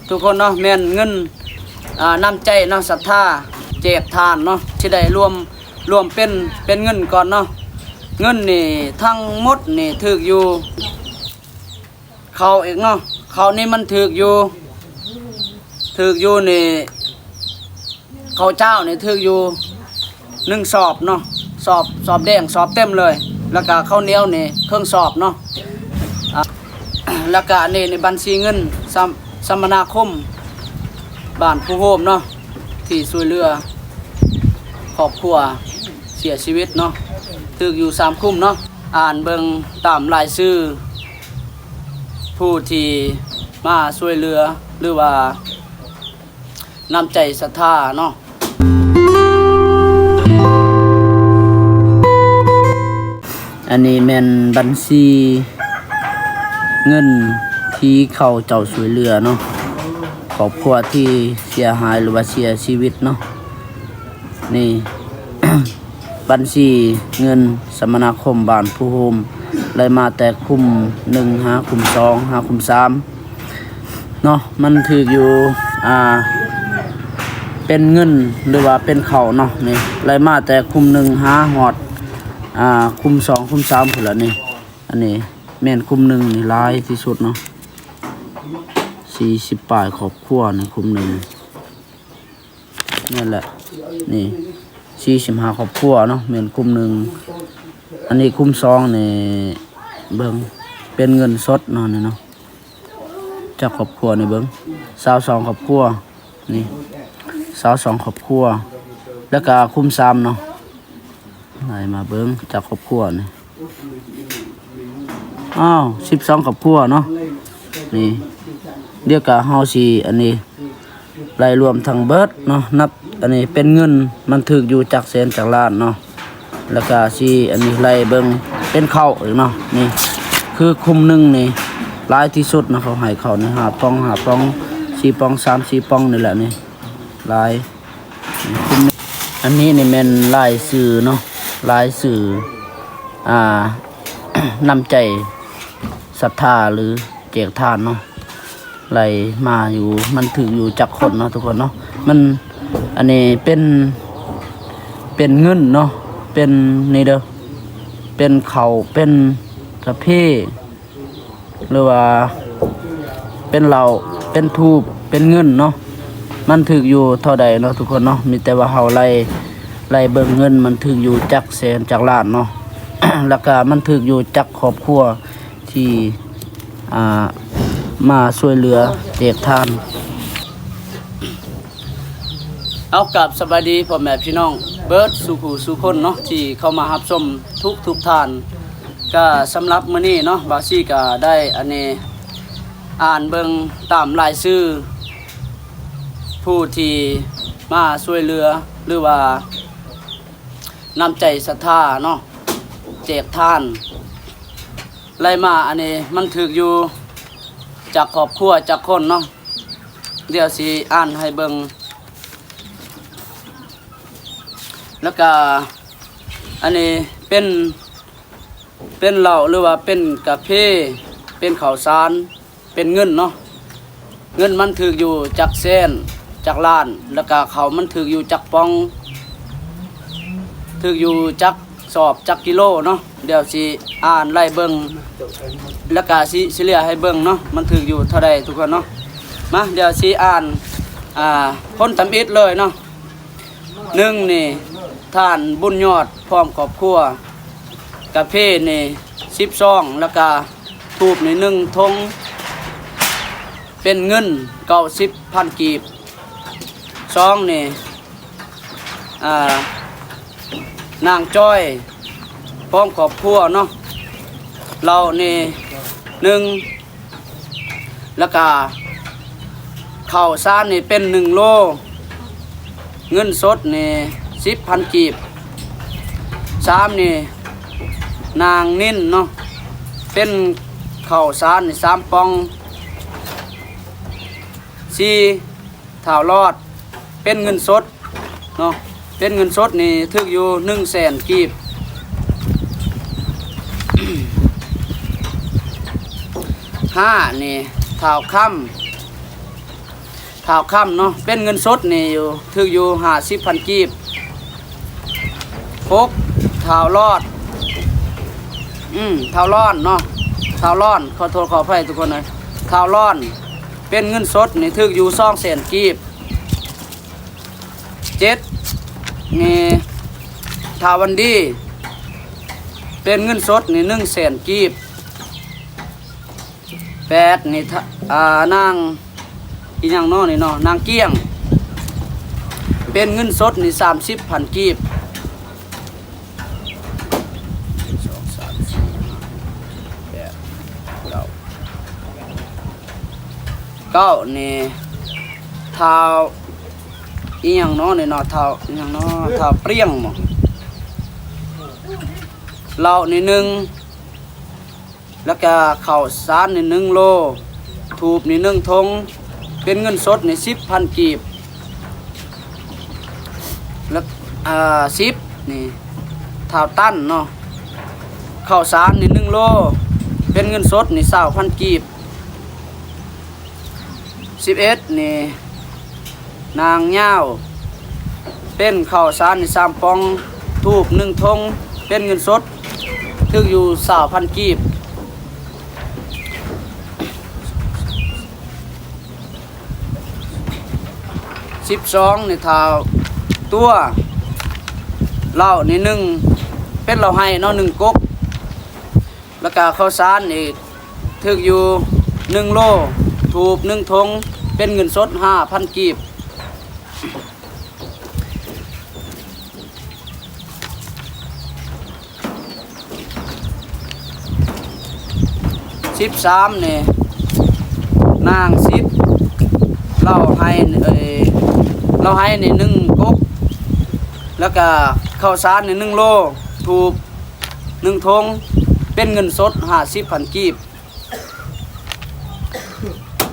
ທຸກຄົນເນາະ ແມ່ນເງິນ ອ່າ ນ້ຳໃຈເນາະ ສັດທາແຈກທານເນາະ ຊິໄດ້ລວມ ລວມເປັນ ເປັນເງິນກ່ອນເນາະ. ເງິນນີ້ທັງໝົດນີ້ຖືກຢູ່ ເຂົ້າອີກເນາະ ເຂົ້ານີ້ມັນຖືກຢູ່ ຖືກຢູ່ນີ້ ເຂົ້າເຈົ້ານີ້ຖືກຢູ່ໜຶ່ງສອບເນາະ ສອບ ສອບແດງ ສອບເຕັມເລີຍ ແລ້ວກະເຂົ້າໜຽວນີ້ເຄິ່ງສອບເນາະ. ອ່າ ແລ້ວກະອັນນີ້ໃນບັນຊີເງິນສຳ ສຳມະນາຄົມບ້ານພູໂຮມເນາະ ທີ່ຊ່ວຍເຫຼືອຄອບຄົວເສຍຊີວິດເນາະ ຖືກຢູ່ສາມຄຸ້ມເນາະ. ອ່ານເບິ່ງຕາມລາຍຊື່ຜູ້ທີ່ມາຊ່ວຍເຫຼືອ ຫຼືວ່າ ນ້ຳໃຈສັດທາເນາະ. ອັນນີ້ແມ່ນບັນຊີເງິນທີ່ເຂົາເຈົ້າຊ່ວຍເຫຼືອເນາະ ຄອບຄົວທີ່ເສຍຫາຍ ຫຼືວ່າເສຍຊີວິດເນາະ. ນີ້ ບັນຊີເງິນສຳມະນາຄົມບ້ານພູໂຮມ ໄລ່ມາແຕ່ຄຸ້ມໜຶ່ງຫາຄຸ້ມສອງຫາຄຸ້ມສາມເນາະ ມັນຖືກຢູ່ ອ່າ ເປັນເງິນ ຫຼືວ່າເປັນເຂົ້າເນາະ. ນີ້ ໄລ່ມາແຕ່ຄຸ້ມໜຶ່ງຫາຮອດ ອ່າ ຄຸ້ມສອງຄຸ້ມສາມພຸ້ນລະນີ້. ອັນນີ້ແມ່ນຄຸ້ມໜຶ່ງນີ້ຫຼາຍທີ່ສຸດເນາະ ສີ່ສິບປາຍຄອບຄົວໃນຄຸ້ມໜຶ່ງ. ແມ່ນແຫຼະ ນີ້ ສີ່ສິບຫ້າຄອບຄົວເນາະ ແມ່ນກຸ່ມໜຶ່ງ. ອັນນີ້ກຸ່ມສອງນີ້ ເບິ່ງເປັນເງິນສົດເນາະ ນີ້ເນາະ ຈັກຄອບຄົວນີ້ ເບິ່ງ ຊາວສອງຄອບຄົວ ນີ້ ຊາວສອງຄອບຄົວ. ແລ້ວກະກຸ່ມສາມເນາະ ໄລ່ມາເບິ່ງຈັກຄອບຄົວນີ້. ອ້າວ ສິບສອງຄອບຄົວເນາະ ນີ້ ດຽວກະເຮົາຊິອັນນີ້ ໄລ່ລວມທັງເບິດເນາະ ນັບອັນນີ້ເປັນເງິນ ມັນຖືກຢູ່ຈັກແສນຈັກລ້ານເນາະ. ແລ້ວກະຊິອັນນີ້ໄລ່ເບິ່ງເປັນເຂົ້າອີກເນາະ ນີ້ ຄືຄຸ້ມໜຶ່ງນີ້ຫຼາຍທີ່ສຸດເນາະ ເຂົາໃຫ້ເຂົ້ານີ້ ຫ້າປ່ອງ ຫ້າປ່ອງ ສີ່ປ່ອງ ສາມສີ່ປ່ອງນີ້ແຫຼະ ນີ້ຫຼາຍ. ອັນນີ້ນີ້ແມ່ນລາຍຊື່ເນາະ ລາຍຊື່ ອ່າ ນ້ຳໃຈສັດທາ ຫຼື ແຈກທານເນາະ ໄລ່ມາຢູ່ ມັນຖືກຢູ່ຈັກຄົນເນາະ ທຸກຄົນເນາະ. ມັນ ອັນນີ້ເປັນ ເປັນເງິນເນາະ ເປັນນີ້ເດີ ເປັນເຂົ້າ ເປັນກາເຟ ຫຼືວ່າເປັນເຫຼົ້າ ເປັນທູບ ເປັນເງິນເນາະ ມັນຖືກຢູ່ເທົ່າໃດເນາະ ທຸກຄົນເນາະ. ມີແຕ່ວ່າເຮົາໄລ່ ໄລ່ເບິ່ງເງິນ ມັນຖືກຢູ່ຈັກແສນຈັກລ້ານເນາະ ແລ້ວກະມັນຖືກຢູ່ຈັກຄອບຄົວທີ່ ອ່າ ມາຊ່ວຍເຫຼືອແຈກທານ. ເອົາ ກາບສະບາຍດີພໍ່ແມ່ພີ່ນ້ອງເບິດສູ່ຜູ້ສູ່ຄົນເນາະ ທີ່ເຂົ້າມາຮັບຊົມທຸກໆທ່ານ. ກະສຳລັບມື້ນີ້ເນາະ ບ່າວຊີກະໄດ້ອັນນີ້ ອ່ານເບິ່ງຕາມລາຍຊື່ຜູ້ທີ່ມາຊ່ວຍເຫຼືອ ຫຼືວ່ານ້ຳໃຈສັດທາເນາະ ແຈກທານ ໄລ່ມາອັນນີ້ ມັນຖືກຢູ່ຈັກຄອບຄົວຈັກຄົນເນາະ. ດຽວຊິອ່ານໃຫ້ເບິ່ງ ແລ້ວກະອັນນີ້ເປັນ ເປັນເຫຼົ້າ ຫຼືວ່າເປັນກາເຟ ເປັນເຂົ້າສານ ເປັນເງິນເນາະ ເງິນມັນຖືກຢູ່ຈັກແສນຈັກລ້ານ ແລ້ວກະເຂົ້າມັນຖືກຢູ່ຈັກປ່ອງ ຖືກຢູ່ຈັກ ສອບຈັກກິໂລເນາະ. ດຽວຊິອ່ານໄລ່ເບິ່ງ ແລ້ວກະຊິ ຊິເລ່ຍໃຫ້ເບິ່ງເນາະ ມັນຖືກຢູ່ເທົ່າໃດທຸກຄົນເນາະ. ມາ ດຽວຊິອ່ານ ອ່າ ຜົນທຳອິດເລີຍເນາະ. ໜຶ່ງນີ້ ທ່ານບຸນຍອດ ພ້ອມຄອບຄົວ ກາເຟນີ້ສິບຊອງ ແລ້ວກະທູບນີ້ໜຶ່ງຖົງ ເປັນເງິນເກົ້າສິບພັນກີບ. ສອງນີ້ ອ່າ ນາງຈ້ອຍ ພ້ອມຄອບຄົວເນາະ ເຫຼົ້ານີ້ໜຶ່ງ ແລ້ວກະເຂົ້າສານນີ້ເປັນໜຶ່ງໂລ ເງິນສົດນີ້ສິບພັນກີບ. ສາມນີ້ ນາງນິນເນາະ ເປັນເຂົ້າສານນີ້ສາມປ່ອງ. ສີ່ ທ້າວລອດ ເປັນເງິນສົດເນາະ ເປັນເງິນສົດນີ້ຖືກຢູ່ໜຶ່ງແສນກີບ. ຫ້ານີ້ ທ້າວຄຳ ທ້າວຄຳເນາະ ເປັນເງິນສົດນີ້ຢູ່ ຖືກຢູ່ຫ້າສິບພັນກີບ. ຫົກ ທ້າວລອດ ອືມ ທ້າວລອນເນາະ ທ້າວລອນ ຂໍໂທດຂໍອະໄພທຸກຄົນເອີຍ ທ້າວລອນ ເປັນເງິນສົດນີ້ຖືກຢູ່ສອງແສນກີບ. ເຈັດ ນີ້ ທ້າວວັນດີ ເປັນເງິນສົດນີ້ໜຶ່ງແສນກີບ. ແປດ ນີ້ ທະ ອ່າ ນາງ ອີຫຍັງເນາະນີ້ເນາະ ນາງກ້ຽງ ເປັນເງິນສົດນີ້ສາມສິບພັນກີບ. ສອງ ສາມ ສີ່ ຫ້າ ແປດ ເກົ້າ ເກົ້າ ນີ້ ທ້າວ ອີຫຍັງເນາະນີ້ເນາະ ທ້າວ ອີຫຍັງເນາະ ທ້າວປຽງບໍ ເຫຼົ້ານີ້ໜຶ່ງ ແລ້ວກະເຂົ້າສານນີ້ໜຶ່ງໂລ ທູບນີ້ໜຶ່ງຖົງ ເປັນເງິນສົດນີ້ສິບພັນກີບ. ແລ້ວ ອ່າ ສິບ ນີ້ ທ້າວຕັນເນາະ ເຂົ້າສານນີ້ໜຶ່ງໂລ ເປັນເງິນສົດນີ້ຊາວພັນກີບ. ສິບເອັດ ນີ້ ນາງຍາວ ເປັນເຂົ້າສານນີ້ສາມປ່ອງ ທູບໜຶ່ງຖົງ ເປັນເງິນສົດຖືກຢູ່ຊາວພັນກີບ. ສິບສອງ ນີ້ ທ້າວຕົວ ເຫຼົ້ານີ້ໜຶ່ງ ເປັນເຫຼົ້າໄຮ່ເນາະ ໜຶ່ງກົກ ແລ້ວກະເຂົ້າສານອີກ ຖືກຢູ່ໜຶ່ງໂລ ທູບໜຶ່ງຖົງ ເປັນເງິນສົດຫ້າພັນກີບ. ສິບສາມ ນີ້ ນາງສິບ ເຫຼົ້າໄຮ່ ເອີຍ ເຫຼົ້າໄຮ່ນີ້ໜຶ່ງກົກ ແລ້ວກະເຂົ້າສານນີ້ໜຶ່ງໂລ ທູບໜຶ່ງຖົງ ເປັນເງິນສົດຫ້າສິບພັນກີບ.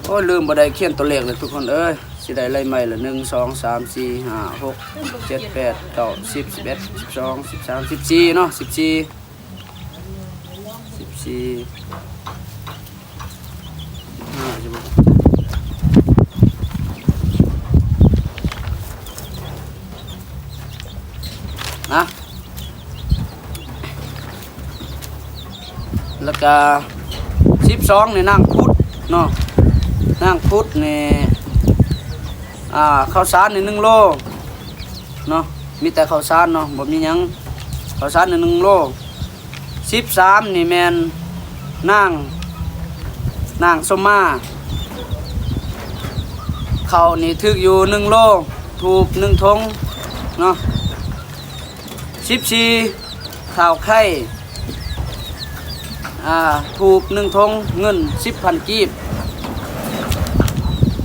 ໂອ້ຍ ລືມບໍ່ໄດ້ຂຽນຕົວເລກເລີຍທຸກຄົນເອີຍ ຊິໄດ້ໄລ່ໃໝ່ລະ ໜຶ່ງ ສອງ ສາມ ສີ່ ຫ້າ ຫົກ ເຈັດ ແປດ ເກົ້າ ສິບ ສິບເອັດ ສິບສອງ ສິບສາມ ສິບສີ່ເນາະ ສິບສີ່ ສິບສີ່ ສິບຫ້າ ສິບຫົກ ນະ. ແລ້ວກະສິບສອງ ນີ້ນາງພຸດເນາະ ນາງພຸດນີ້ ອ່າ ເຂົ້າສານນີ້ໜຶ່ງໂລເນາະ ມີແຕ່ເຂົ້າສານເນາະ ບໍ່ມີຫຍັງ ເຂົ້າສານນີ້ໜຶ່ງໂລ. ສິບສາມ ນີ້ແມ່ນນາງ ນາງສົມມາ ເຂົ້ານີ້ຖືກຢູ່ໜຶ່ງໂລ ທູບໜຶ່ງຖົງເນາະ. ສິບສີ່ ທ້າວໄຂ່ ອ່າ ທູບໜຶ່ງຖົງ ເງິນສິບພັນກີບ.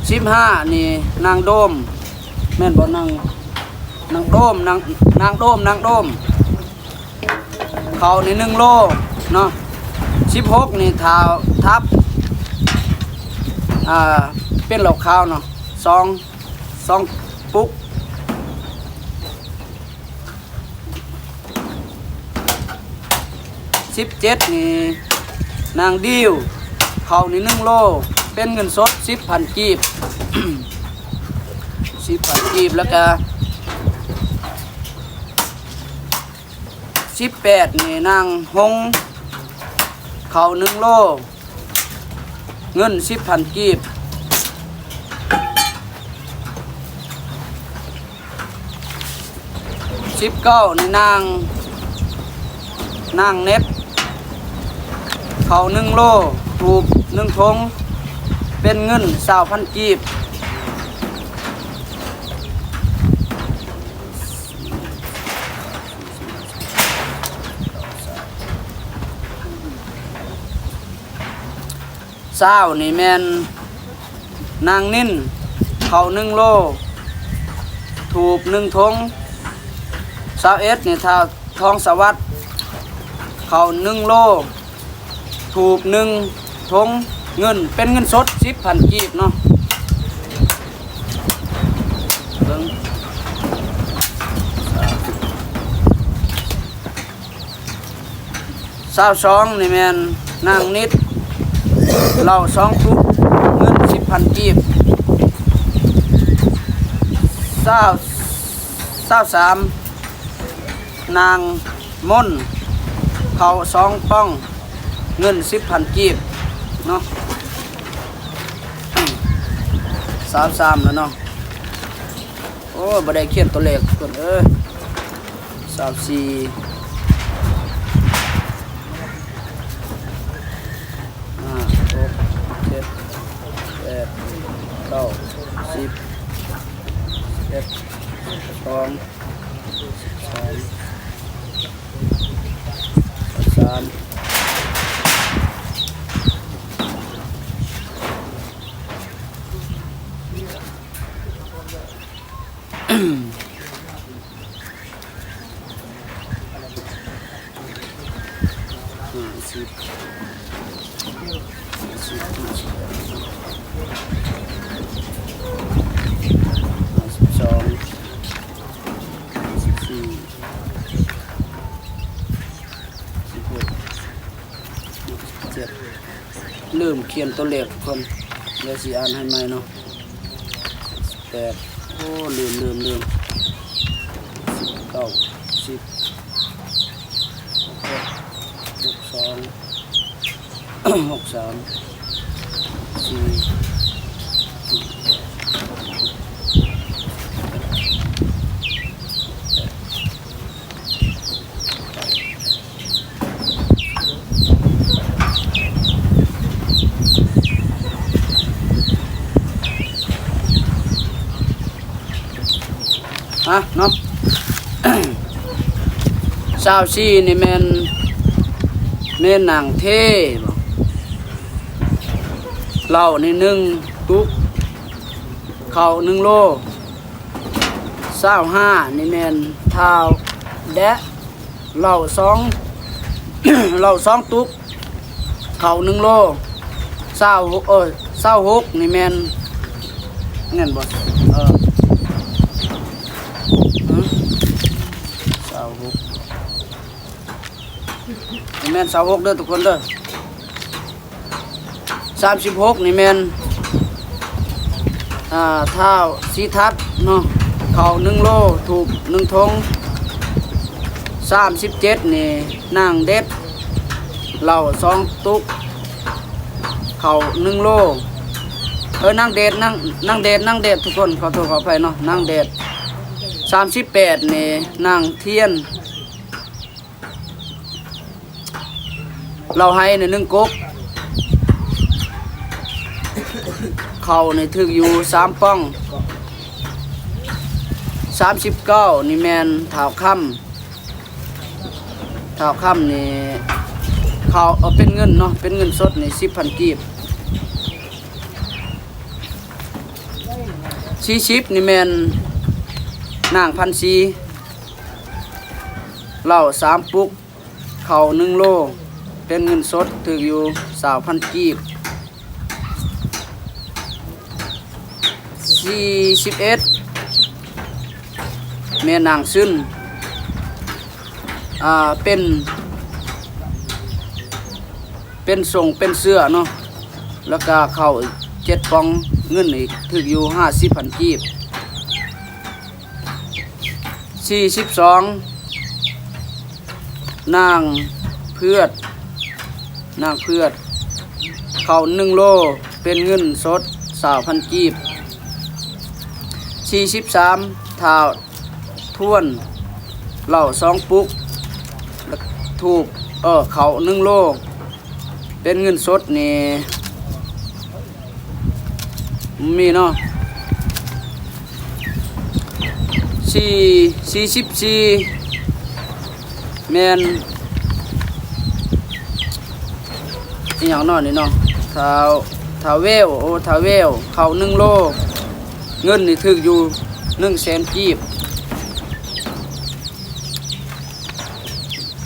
ສິບຫ້າ ນີ້ນາງໂດມ ແມ່ນບໍ່ ນາງ ນາງໂດມ ນາງ ນາງໂດມ ນາງໂດມ ເຂົ້ານີ້ໜຶ່ງໂລເນາະ. ສິບຫົກ ນີ້ທ້າວທັບ ອ່າ ເປັນເຫຼົ້າຂາວເນາະ ສອງ ສອງປຸກ. ສິບເຈັດ ນີ້ນາງດິວ ເຂົ້ານີ້ໜຶ່ງໂລ ເປັນເງິນສົດສິບພັນກີບ ສິບພັນກີບ. ແລ້ວກະສິບແປດ ນີ້ນາງຫົງ ເຂົ້າໜຶ່ງໂລ ເງິນສິບພັນກີບ. ສິບເກົ້າ ນີ້ນາງ ນາງເນັດ ເຂົ້າໜຶ່ງໂລ ທູບໜຶ່ງຖົງ ເປັນເງິນຊາວພັນກີບ. ຊາວ ນີ້ແມ່ນນາງນິນ ເຂົ້າໜຶ່ງໂລ ທູບໜຶ່ງຖົງ. ຊາວເອັດ ນີ້ ທ້າວທອງສະຫວັດ ເຂົ້າໜຶ່ງໂລ ທູບໜຶ່ງຖົງ ເງິນ ເປັນເງິນສົດສິບພັນກີບເນາະ. ເບິ່ງ ຊາວສອງ ນີ້ແມ່ນນາງນິດ ເຫຼົ້າສອງປຸກ ເງິນສິບພັນກີບ. ຊາວ ຊາວສາມ ນາງມົນ ເຂົ້າສອງປ່ອງ ເງິນສິບພັນກີບເນາະ. ຊາວສາມແລ້ວເນາະ. ໂອ້ຍ ບໍ່ໄດ້ຂຽນຕົວເລກເພິ່ນເອີຍ. ຊາວສີ່ ຫ້າ ຫົກ ເຈັດ ແປດ ເກົ້າ ສິບ ສິບເອັດ ສິບສອງ ສິບສາມ ສິບສາມ. ຫ້າສິບ ຫ້າສິບ ຫ້າສິບສອງ ຫ້າສິບສີ່ ສິບຫົກ ເຈັດ ລືມຂຽນຕົວເລກທຸກຄົນ. ດຽວຊິອ່ານໃຫ້ໃໝ່ເນາະ. ແປດ ໂອ້ ລືມ ລືມ ລືມ ສິບເກົ້າ ສິບ ຫົກ ຫົກສອງ ຫົກສາມ ສີ່ ຮະເນາະ ຊາວສີ່ນີ້ແມ່ນ ແມ່ນນາງເທບໍ? ເຫຼົ້ານີ້ໜຶ່ງຕຸກ ເຂົ້າໜຶ່ງໂລ. ຊາວຫ້ານີ້ແມ່ນທ້າວແດະ ເຫຼົ້າສອງ ເຫຼົ້າສອງຕຸກ ເຂົ້າໜຶ່ງໂລ. ຊາວຫົກ ເອີ ຊາວຫົກນີ້ແມ່ນ ແມ່ນບໍ່? ເອີ ຊາວຫົກ ນີ້ແມ່ນຊາວຫົກເດີທຸກຄົນເດີ. ສາມສິບຫົກນີ້ແມ່ນ ອ່າ ທ້າວສີທັດເນາະ ເຂົ້າໜຶ່ງໂລ ທູບໜຶ່ງຖົງ. ສາມສິບເຈັດນີ້ນາງເດັດ ເຫຼົ້າສອງຕຸກ ເຂົ້າໜຶ່ງໂລ. ເອີ ນາງເດດ ນາງ ນາງເດດ ນາງເດດທຸກຄົນ ຂໍໂທດຂໍອະໄພເນາະ ນາງເດດ. ສາມສິບແປດນີ້ນາງທຽນ ເຫຼົ້າໄຮນີ້ໜຶ່ງກົກ ເຂົ້ານີ້ຖືກຢູ່ສາມປ່ອງ. ສາມສິບເກົ້ານີ້ແມ່ນທ້າວຄຳ ທ້າວຄຳນີ້ເຂົ້າ ເອີ ເປັນເງິນເນາະ ເປັນເງິນສົດນີ້ສິບພັນກີບ. ສີ່ສິບນີ້ແມ່ນນາງພັນສີ ເຫຼົ້າສາມປຸກ ເຂົ້າໜຶ່ງໂລ ເປັນເງິນສົດຖືກຢູ່ຊາວພັນກີບ. ສີ່ສິບເອັດ ແມ່ນນາງຊຶນ ອ່າ ເປັນ ເປັນສົ້ງເປັນເສື້ອເນາະ ແລ້ວກະເຂົ້າອີກເຈັດປ່ອງ ເງິນນີ້ຖືກຢູ່ຫ້າສິບພັນກີບ. ສີ່ສິບສອງ ນາງເຜືອດ ນາງເຜືອດ ເຂົ້າໜຶ່ງໂລ ເປັນເງິນສົດຊາວພັນກີບ. ສີ່ສິບສາມ ທ້າວ ຖ້ວນ ເຫຼົ້າສອງປຸກ ທູບ ເອີ ເຂົ້າໜຶ່ງໂລ ເປັນເງິນສົດນີ້ ມີເນາະ ສີ່ ສີ່ສິບສີ່ ແມ່ນ ອີຫຍັງເນາະນີ້ເນາະ ທ້າວ ທ້າວແວວ ໂອ້ ທ້າວແວວ ເຂົ້າໜຶ່ງໂລ ເງິນນີ້ຖືກຢູ່ໜຶ່ງແສນກີບ.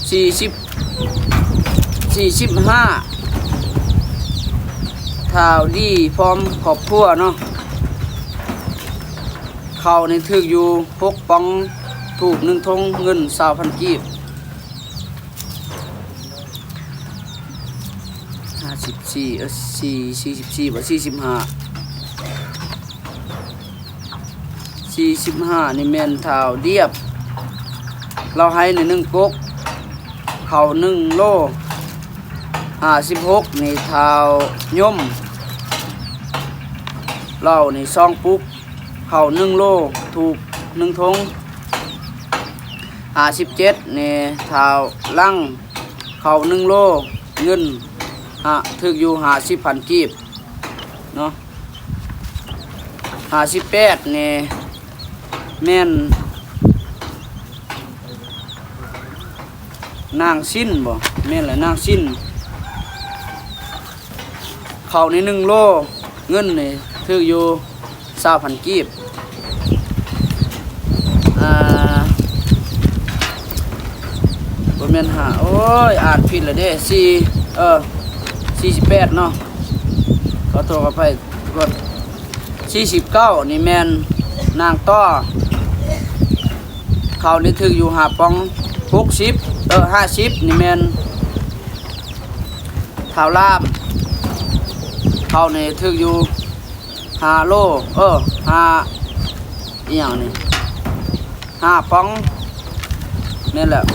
ສີ່ສິບ ສີ່ສິບຫ້າ ທ້າວດີພ້ອມຄອບຄົວເນາະ ເຂົ້ານີ້ຖືກຢູ່ຫົກປ່ອງ ທູບໜຶ່ງຖົງ ເງິນຊາວພັນກີບ. ຫ້າສິບສີ່ ເອີ ສີ່ ສີ່ສິບສີ່ ບໍ່ ສີ່ສິບຫ້າ. ສີ່ສິບຫ້ານີ້ແມ່ນທ້າວດຽບ ລາວໃຫ້ໃນໜຶ່ງກົກ ເຂົ້າໜຶ່ງໂລ. ຫ້າສິບຫົກນີ້ທ້າວຍົມ ເຫຼົ້ານີ້ສອງປຸກ ເຂົ້າໜຶ່ງໂລ ທູບໜຶ່ງຖົງ. ຫ້າສິບເຈັດນີ້ທ້າວຫຼັງ ເຂົ້າໜຶ່ງໂລ ເງິນ ຫາ ຖືກຢູ່ຫ້າສິບພັນກີບເນາະ. ຫ້າສິບແປດນີ້ແມ່ນນາງສິນບໍ? ແມ່ນແຫຼະ ນາງສິນ ເຂົ້ານີ້ໜຶ່ງໂລ ເງິນນີ້ຖືກຢູ່ຊາວພັນກີບ. ອ່າ ບໍ່ແມ່ນຫ້າ ໂອ້ຍ ອ່ານຜິດແລ້ວເດ້ ສີ່ ເອີ ສີ່ສິບແປດເນາະ ຂໍໂທດຂໍອະໄພທຸກຄົນ. ສີ່ສິບເກົ້ານີ້ແມ່ນນາງຕໍ່ ເຂົ້ານີ້ຖືກຢູ່ຫ້າປ່ອງ. ຫົກສິບ ເອີ ຫ້າສິບນີ້ແມ່ນທ້າວລາມ ເຂົ້ານີ້ຖືກຢູ່ຫ້າໂລ ເອີ ຫ້າ ອີຫຍັງນີ້ ຫ້າປ່ອງ ແມ່ນແລ້ວ.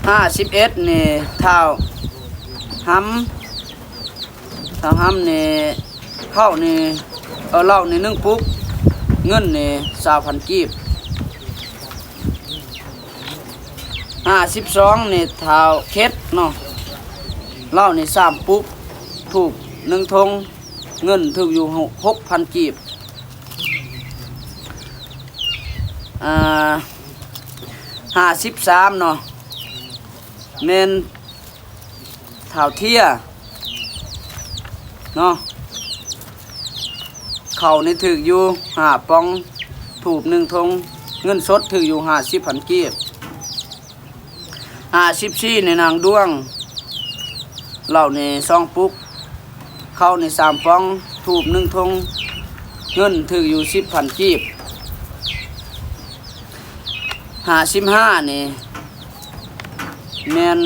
ຫ້າສິບເອັດນີ້ທ້າວຫຳ ທ້າວຫຳນີ້ ເຂົ້ານີ້ ເອີ ເຫຼົ້ານີ້ໜຶ່ງປຸກ ເງິນນີ້ຊາວພັນກີບ. ຫ້າສິບສອງນີ້ທ້າວເຂັດເນາະ ເຫຼົ້ານີ້ສາມປຸກ ທູບໜຶ່ງຖົງ ເງິນຖືກຢູ່ຫົກພັນກີບ. ອ່າ ຫ້າສິບສາມເນາະ ແມ່ນທ້າວເທຍເນາະ ເຂົ້ານີ້ຖືກຢູ່ຫ້າປ່ອງ ທູບໜຶ່ງຖົງ ເງິນສົດຖືກຢູ່ຫ້າສິບພັນກີບ. ຫ້າສິບສີ່ນີ້ນາງດວງ ເຫຼົ້ານີ້ສອງປຸກ ເຂົ້ານີ້ສາມປ່ອງ ທູບໜຶ່ງຖົງ ເງິນຖືກຢູ່ສິບພັນກີບ. ຫ້າສິບຫ້ານີ້ແມ່ນ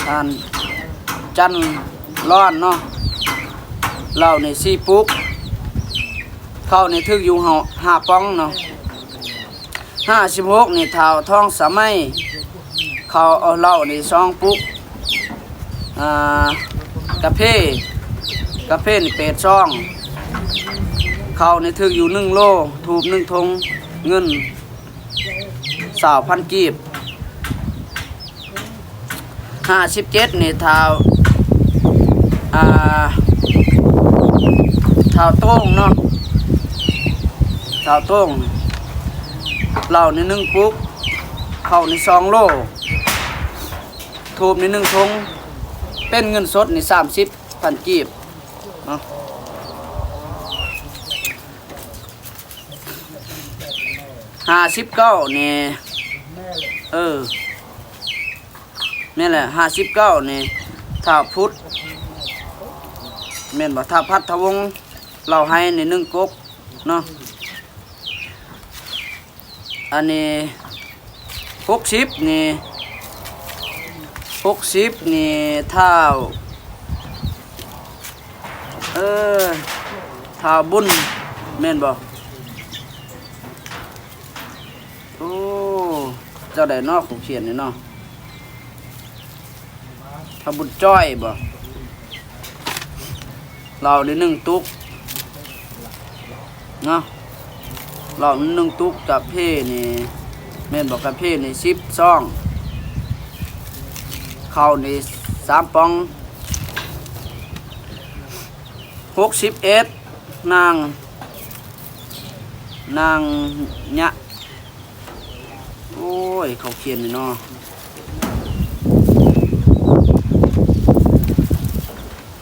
ທ່ານຈັນລອນເນາະ ເຫຼົ້ານີ້ສີ່ປຸກ ເຂົ້ານີ້ຖືກຢູ່ຫ້າ ຫ້າປ່ອງເນາະ. ຫ້າສິບຫົກນີ້ທ້າວທອງສະໄໝ ເຂົ້າ ເອົາເຫຼົ້ານີ້ສອງປຸກ ອ່າ ກາເຟ ກາເຟນີ້ແປດຊອງ ເຂົ້ານີ້ຖືກຢູ່ໜຶ່ງໂລ ທູບໜຶ່ງຖົງ ເງິນຊາວພັນກີບ. ຫ້າສິບເຈັດນີ້ທ້າວ ອ່າ ທ້າວໂຕ້ງເນາະ ທ້າວໂຕ້ງ ເຫຼົ້ານີ້ໜຶ່ງປຸກ ເຂົ້ານີ້ສອງໂລ ທູບນີ້ໜຶ່ງຖົງ ເປັນເງິນສົດນີ້ສາມສິບພັນກີບເນາະ. ຫ້າສິບເກົ້ານີ້ ເອີ ແມ່ນແຫຼະ ຫ້າສິບເກົ້ານີ້ ທ້າວພຸດ ແມ່ນບໍ່? ທ້າວພັດທະວົງ ເລົ່າໄຮ່ນີ້ໜຶ່ງກົກເນາະ. ອັນນີ້ຫົກສິບນີ້ ຫົກສິບນີ້ ທ້າວ ເອີ ທ້າວບຸນ ແມ່ນບໍ່? ໂອ້ ເຈົ້າໃດເນາະ ຜູ້ຂຽນນີ້ເນາະ? ທ້າວບຸນຈ້ອຍບໍ່? ເຫຼົ້ານີ້ໜຶ່ງຕຸກເນາະ ເຫຼົ້ານີ້ໜຶ່ງຕຸກ. ກາເຟນີ້ແມ່ນບໍ່? ກາເຟນີ້ສິບຊອງ ເຂົ້ານີ້ສາມປ່ອງ. ຫົກສິບເອັດ ນາງ ນາງຍະ ໂອ້ຍ ເຂົາຂຽນນີ້ເນາະ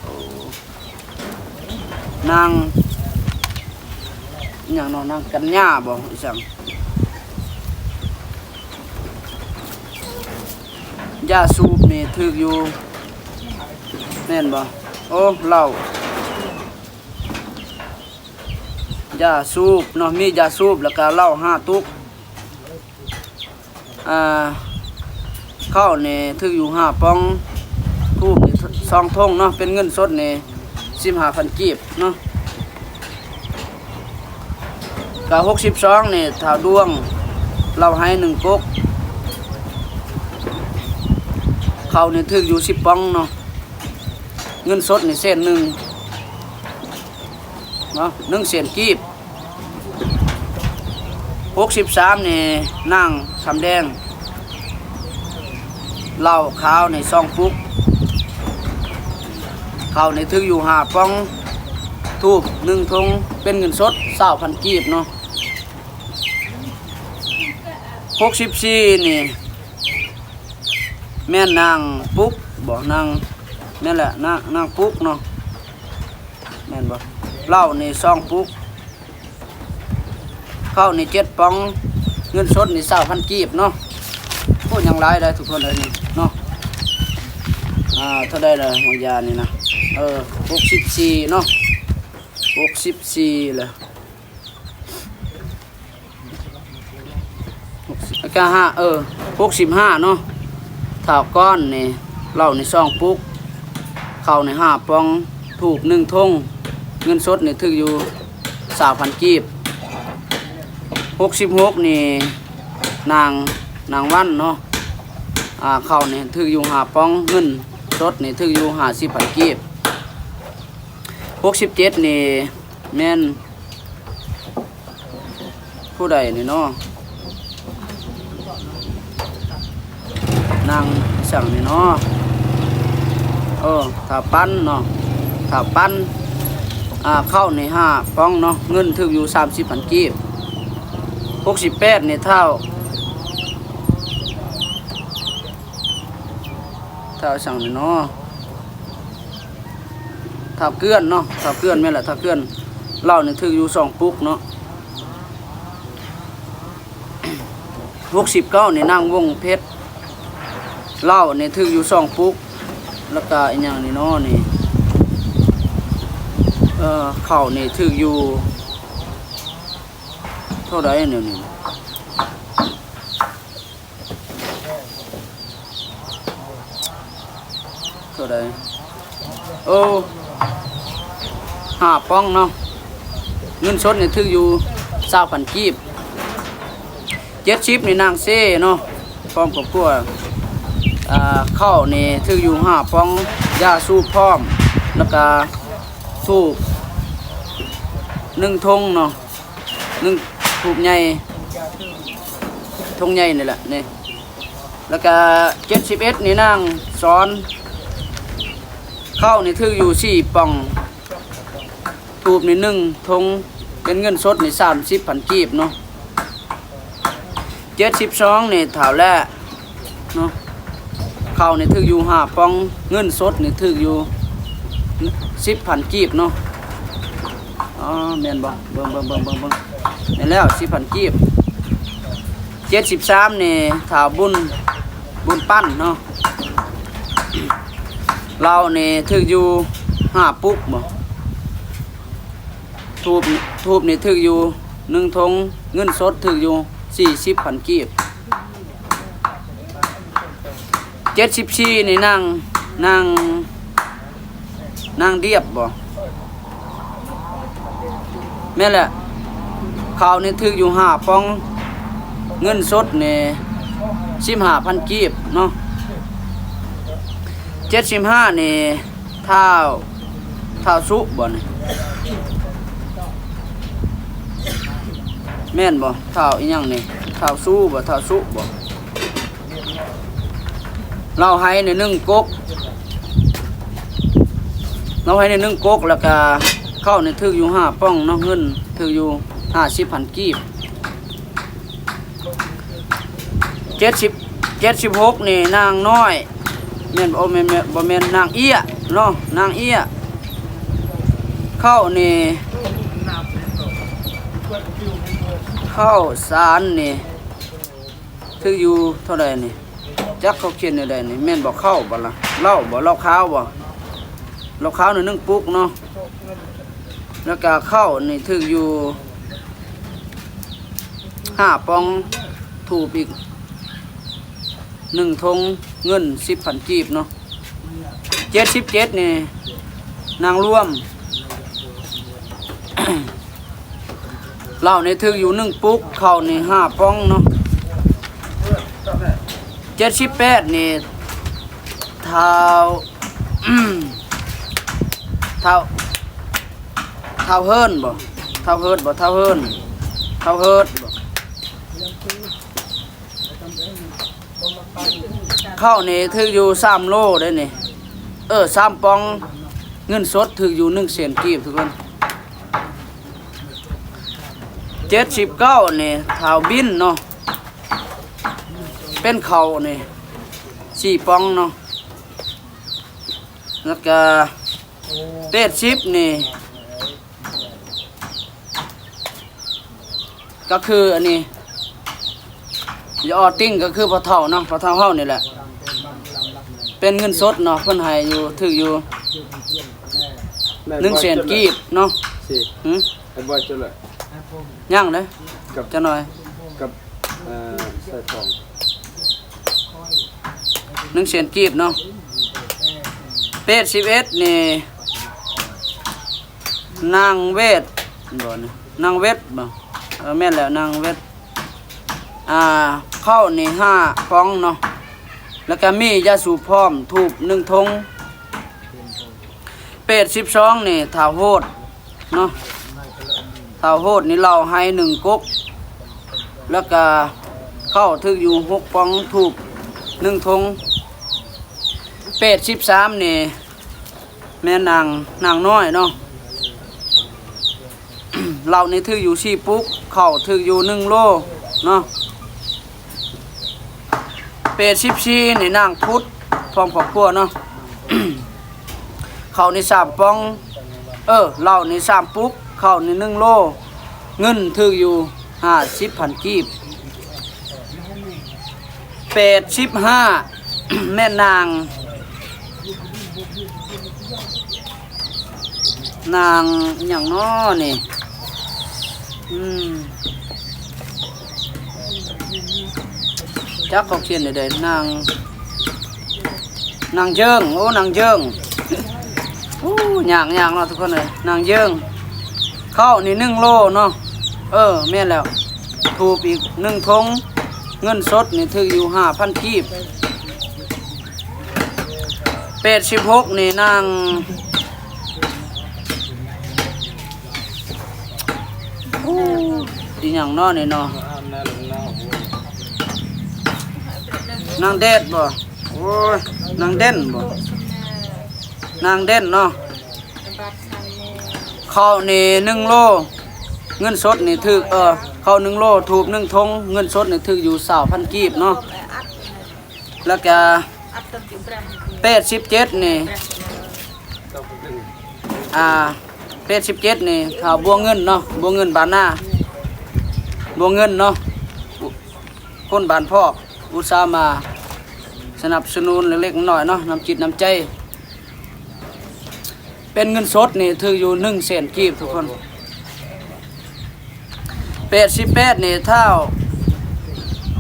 ໂອ້ ນາງຫຍັງເນາະ ນາງກັນຍາບໍ່ ອີຫຍັງ ຢາສູບນີ້ຖືກຢູ່ ແມ່ນບໍ່? ໂອ້ ເຫຼົ້າ ຢາສູບເນາະ ມີຢາສູບ ແລ້ວກະເຫຼົ້າຫ້າຕຸກ. ອ່າ ເຂົ້ານີ້ຖືກຢູ່ຫ້າປ່ອງ ທູບນີ້ສອງຖົງເນາະ ເປັນເງິນສົດນີ້ສິບຫ້າພັນກີບເນາະ. ກະຫົກສິບສອງນີ້ ທ້າວດວງ ເຫຼົ້າໄຮໜຶ່ງກົກ ເຂົ້ານີ້ຖືກຢູ່ສິບປ່ອງເນາະ ເງິນສົດນີ້ແສນໜຶ່ງເນາະ ໜຶ່ງແສນກີບ. ຫົກສິບສາມນີ້ ນາງສຳແດງ ເຫຼົ້າຂາວນີ້ສອງປຸກ ເຂົ້ານີ້ຖືກຢູ່ຫ້າປ່ອງ ທູບໜຶ່ງຖົງ ເປັນເງິນສົດຊາວພັນກີບເນາະ. ຫົກສິບສີ່ນີ້ ແມ່ນນາງປຸກບໍ ນາງ ແມ່ນແຫຼະ ນາງ ນາງປຸກເນາະ ແມ່ນບໍ່ ເຫຼົ້ານີ້ສອງປຸກ ເຂົ້ານີ້ເຈັດປ່ອງ ເງິນສົດນີ້ຊາວພັນກີບເນາະ. ໂອ້ ຍັງຫຼາຍໄດ໋ທຸກຄົນເອີຍນີ້ເນາະ. ອ່າ ເທົ່າໃດລະ ໝາກຢານີ້ນະ ເອີ ຫົກສິບສີ່ເນາະ ຫົກສິບສີ່ລະ ຫົກສິບ ແລ້ວກະຫ້າ ເອີ ຫົກສິບຫ້າເນາະ ທ້າວກ້ອນນີ້ ເຫຼົ້ານີ້ສອງປຸກ ເຂົ້ານີ້ຫ້າປ່ອງ ທູບໜຶ່ງຖົງ ເງິນສົດນີ້ຖືກຢູ່ຊາວພັນກີບ. ຫົກສິບຫົກນີ້ ນາງ ນາງວັນເນາະ ອ່າ ເຂົ້ານີ້ຖືກຢູ່ຫ້າປ່ອງ ເງິນສົດນີ້ຖືກຢູ່ຫ້າສິບພັນກີບ. ຫົກສິບເຈັດນີ້ ແມ່ນ ຜູ້ໃດນີ້ເນາະ ນາງອີ່ຫຍັງນີ້ເນາະ ເອີ ທ້າວປັນເນາະ ທ້າວປັນ ອ່າ ເຂົ້ານີ້ຫ້າປ່ອງເນາະ ເງິນຖືກຢູ່ສາມສິບພັນກີບ. ຫົກສິບແປດນີ້ ທ້າວ ທ້າວອີ່ຫຍັງນີ້ເນາະ ທ້າວເກື້ອນເນາະ ທ້າວເກື້ອນ ແມ່ນແຫຼະ ທ້າວເກື້ອນ ເຫຼົ້ານີ້ຖືກຢູ່ສອງປຸກເນາະ. ຫົກສິບເກົ້ານີ້ ນາງວົງເພັດ ເຫຼົ້ານີ້ຖືກຢູ່ສອງປຸກ ແລ້ວກະອີ່ຫຍັງນີ້ເນາະນີ້ ເອີ ເຂົ້ານີ້ຖືກຢູ່ເທົ່າໃດແນວນີ້ ເທົ່າໃດ ໂອ້ ຫ້າປ່ອງເນາະ ເງິນສົດນີ້ຖືກຢູ່ຊາວພັນກີບ. ເຈັດສິບນີ້ ນາງເຊເນາະ ພ້ອມຄອບຄົວ ອ່າ ເຂົ້ານີ້ຖືກຢູ່ຫ້າປ່ອງ ຢາສູບພ້ອມ ແລ້ວກະທູບໜຶ່ງຖົງເນາະ ໜຶ່ງທູບໃຫຍ່ ຖົງໃຫຍ່ນີ້ແຫຼະນີ້ ແລ້ວກະເຈັດສິບເອັດນີ້ ນາງສອນ ເຂົ້ານີ້ຖືກຢູ່ສີ່ປ່ອງ ທູບນີ້ໜຶ່ງຖົງ ເປັນເງິນສົດນີ້ສາມສິບພັນກີບເນາະ. ເຈັດສິບສອງນີ້ ທ້າວແຫຼະເນາະ ເຂົ້ານີ້ຖືກຢູ່ຫ້າປ່ອງ ເງິນສົດນີ້ຖືກຢູ່ສິບພັນກີບເນາະ. ອໍ ແມ່ນບໍ່ ເບິ່ງໆໆໆ ແມ່ນແລ້ວ ສິບພັນກີບ. ເຈັດສິບສາມນີ້ ທ້າວບຸນ ບຸນປັ້ນເນາະ ເຫຼົ້ານີ້ຖືກຢູ່ຫ້າປຸກບໍ ທູບ ທູບນີ້ຖືກຢູ່ໜຶ່ງຖົງ ເງິນສົດຖືກຢູ່ສີ່ສິບພັນກີບ. ເຈັດສິບສີ່ນີ້ ນາງ ນາງ ນາງດຽບບໍ ແມ່ນແຫຼະ ເຂົ້ານີ້ຖືກຢູ່ຫ້າປ່ອງ ເງິນສົດນີ້ສິບຫ້າພັນກີບເນາະ. ເຈັດສິບຫ້ານີ້ ທ້າວ ທ້າວສຸບໍນີ້ ແມ່ນບໍ່ ທ້າວອີ່ຫຍັງນີ້ ທ້າວສຸບໍ ທ້າວສຸບໍ ເຫຼົ້າໄຮນີ້ໜຶ່ງກົກ ເຫຼົ້າໄຮນີ້ໜຶ່ງກົກ ແລ້ວກະເຂົ້ານີ້ຖືກຢູ່ຫ້າປ່ອງເນາະ ເງິນຖືກຢູ່ຫ້າສິບພັນກີບ. ເຈັດສິບ ເຈັດສິບຫົກນີ້ ນາງນ້ອຍ ແມ່ນບໍ່ ແມ່ນ ແມ່ນ ບໍ່ແມ່ນ ນາງເອີຍເນາະ ນາງເອີຍ ເຂົ້ານີ້ ເຂົ້າສານນີ້ ຖືກຢູ່ເທົ່າໃດນີ້ ຈັກເຂົາຂຽນແນວໃດນີ້ ແມ່ນບໍ່ ເຂົ້າບໍ່ລະ ເຫຼົ້າບໍ່ ເຫຼົ້າຂາວບໍ່ ເຫຼົ້າຂາວນີ້ໜຶ່ງປຸກເນາະ ແລ້ວກະເຂົ້ານີ້ຖືກຢູ່ຫ້າປ່ອງ ທູບອີກໜຶ່ງຖົງ ເງິນສິບພັນກີບເນາະ. ເຈັດສິບເຈັດນີ້ ນາງລວມ ເຫຼົ້ານີ້ຖືກຢູ່ໜຶ່ງປຸກ, ເຂົ້ານີ້ຫ້າປ່ອງເນາະ. ເຈັດສິບແປດນີ້ ທ້າວ ທ້າວ ທ້າວເຮີນບໍ່? ທ້າວເຮີດບໍ່? ທ້າວເຮີນ ທ້າວເຮີດບໍ່? ເຂົ້ານີ້ຖືກຢູ່ສາມໂລເດ້ນີ້ ເອີ ສາມປ່ອງ. ເງິນສົດຖືກຢູ່ໜຶ່ງແສນກີບທຸກຄົນ. ເຈັດສິບເກົ້ານີ້ ທ້າວບິນເນາະ ເປັນເຂົ້ານີ້ສີ່ປ່ອງເນາະ. ແລ້ວກະແປດສິບນີ້ ກໍຄືອັນນີ້ ຢາອອຕິງ ກໍຄືພໍ່ເຖົ້າເນາະ ພໍ່ເຖົ້າເຮົານີ້ແຫຼະ. ເປັນເງິນສົດເນາະ ເພິ່ນໃຫ້ຢູ່ ຖືກຢູ່ໜຶ່ງແສນກີບເນາະ. ຫື? ຍັງເດ້ ກັບ ຈັກໜ້ອຍ ກັບ ເອີ ສາຍທອງ ໜຶ່ງແສນກີບເນາະ. ແປດສິບເອັດນີ້ ນາງເວດບໍ່ນີ້ ນາງເວດບໍ່? ເອີ ແມ່ນແລ້ວ ນາງເວດ. ອ່າ ເຂົ້ານີ້ຫ້າປ່ອງເນາະ ແລ້ວກະມີຢາສູບພ້ອມ ທູບໜຶ່ງຖົງ. ແປດສິບສອງນີ້ ທ້າວໂຫດເນາະ ທ້າວໂຫດນີ້ເຫຼົ້າໄຮໜຶ່ງກົກ ແລ້ວກະເຂົ້າຖືກຢູ່ຫົກປ່ອງ ທູບໜຶ່ງຖົງ. ແປດສິບສາມນີ້ ແມ່ນນາງ ນາງນ້ອຍເນາະ ເຫຼົ້ານີ້ຖືກຢູ່ສີ່ປຸກ ເຂົ້າຖືກຢູ່ໜຶ່ງໂລເນາະ. ແປດສິບສີ່ນີ້ ນາງພຸດ ພ້ອມຄອບຄົວເນາະ ເຂົ້ານີ້ສາມປ່ອງ ເອີ ເຫຼົ້ານີ້ສາມປຸກ ເຂົ້ານີ້ໜຶ່ງໂລ ເງິນຖືກຢູ່ຫ້າສິບພັນກີບ. ແປດສິບຫ້າ ແມ່ນນາງ ນາງຫຍັງເນາະນີ້ ອືມ ຈັກເຂົາຂຽນແນວໃດ ນາງ ນາງເຢິງ ໂອ້ ນາງເຢິງ ໂອ້ ຍາກໆເນາະທຸກຄົນເອີຍ ນາງເຢິງ. ເຂົ້ານີ້ໜຶ່ງໂລເນາະ ເອີ ແມ່ນແລ້ວ ທູບອີກໜຶ່ງຖົງ ເງິນສົດນີ້ຖືກຢູ່ຫ້າພັນກີບ. ແປດສິບຫົກນີ້ນາງ ໂອ້ ອີຫຍັງເນາະນີ້ເນາະ ນາງແດດບໍ່? ໂອ້ຍ ນາງເດັ່ນບໍ່? ນາງເດັ່ນເນາະ. ເຂົ້ານີ້ໜຶ່ງໂລ ເງິນສົດນີ້ຖືກ ເອີ ເຂົ້າໜຶ່ງໂລ ທູບໜຶ່ງຖົງ ເງິນສົດນີ້ຖືກຢູ່ຊາວພັນກີບເນາະ. ແລ້ວກະແປດສິບເຈັດນີ້ ອ່າ ແປດສິບເຈັດນີ້ ທ້າວບົວເງິນເນາະ ບົວເງິນບ້ານນາ ບົວເງິນເນາະ ຄົນບ້ານພອກ ອຸດສາມາສະໜັບສະໜູນເລັກໆນ້ອຍໆເນາະ ນ້ຳຈິດນ້ຳໃຈ. ເປັນເງິນສົດນີ້ຖືກຢູ່ໜຶ່ງແສນກີບທຸກຄົນ. ແປດສິບແປດນີ້ ທ້າວ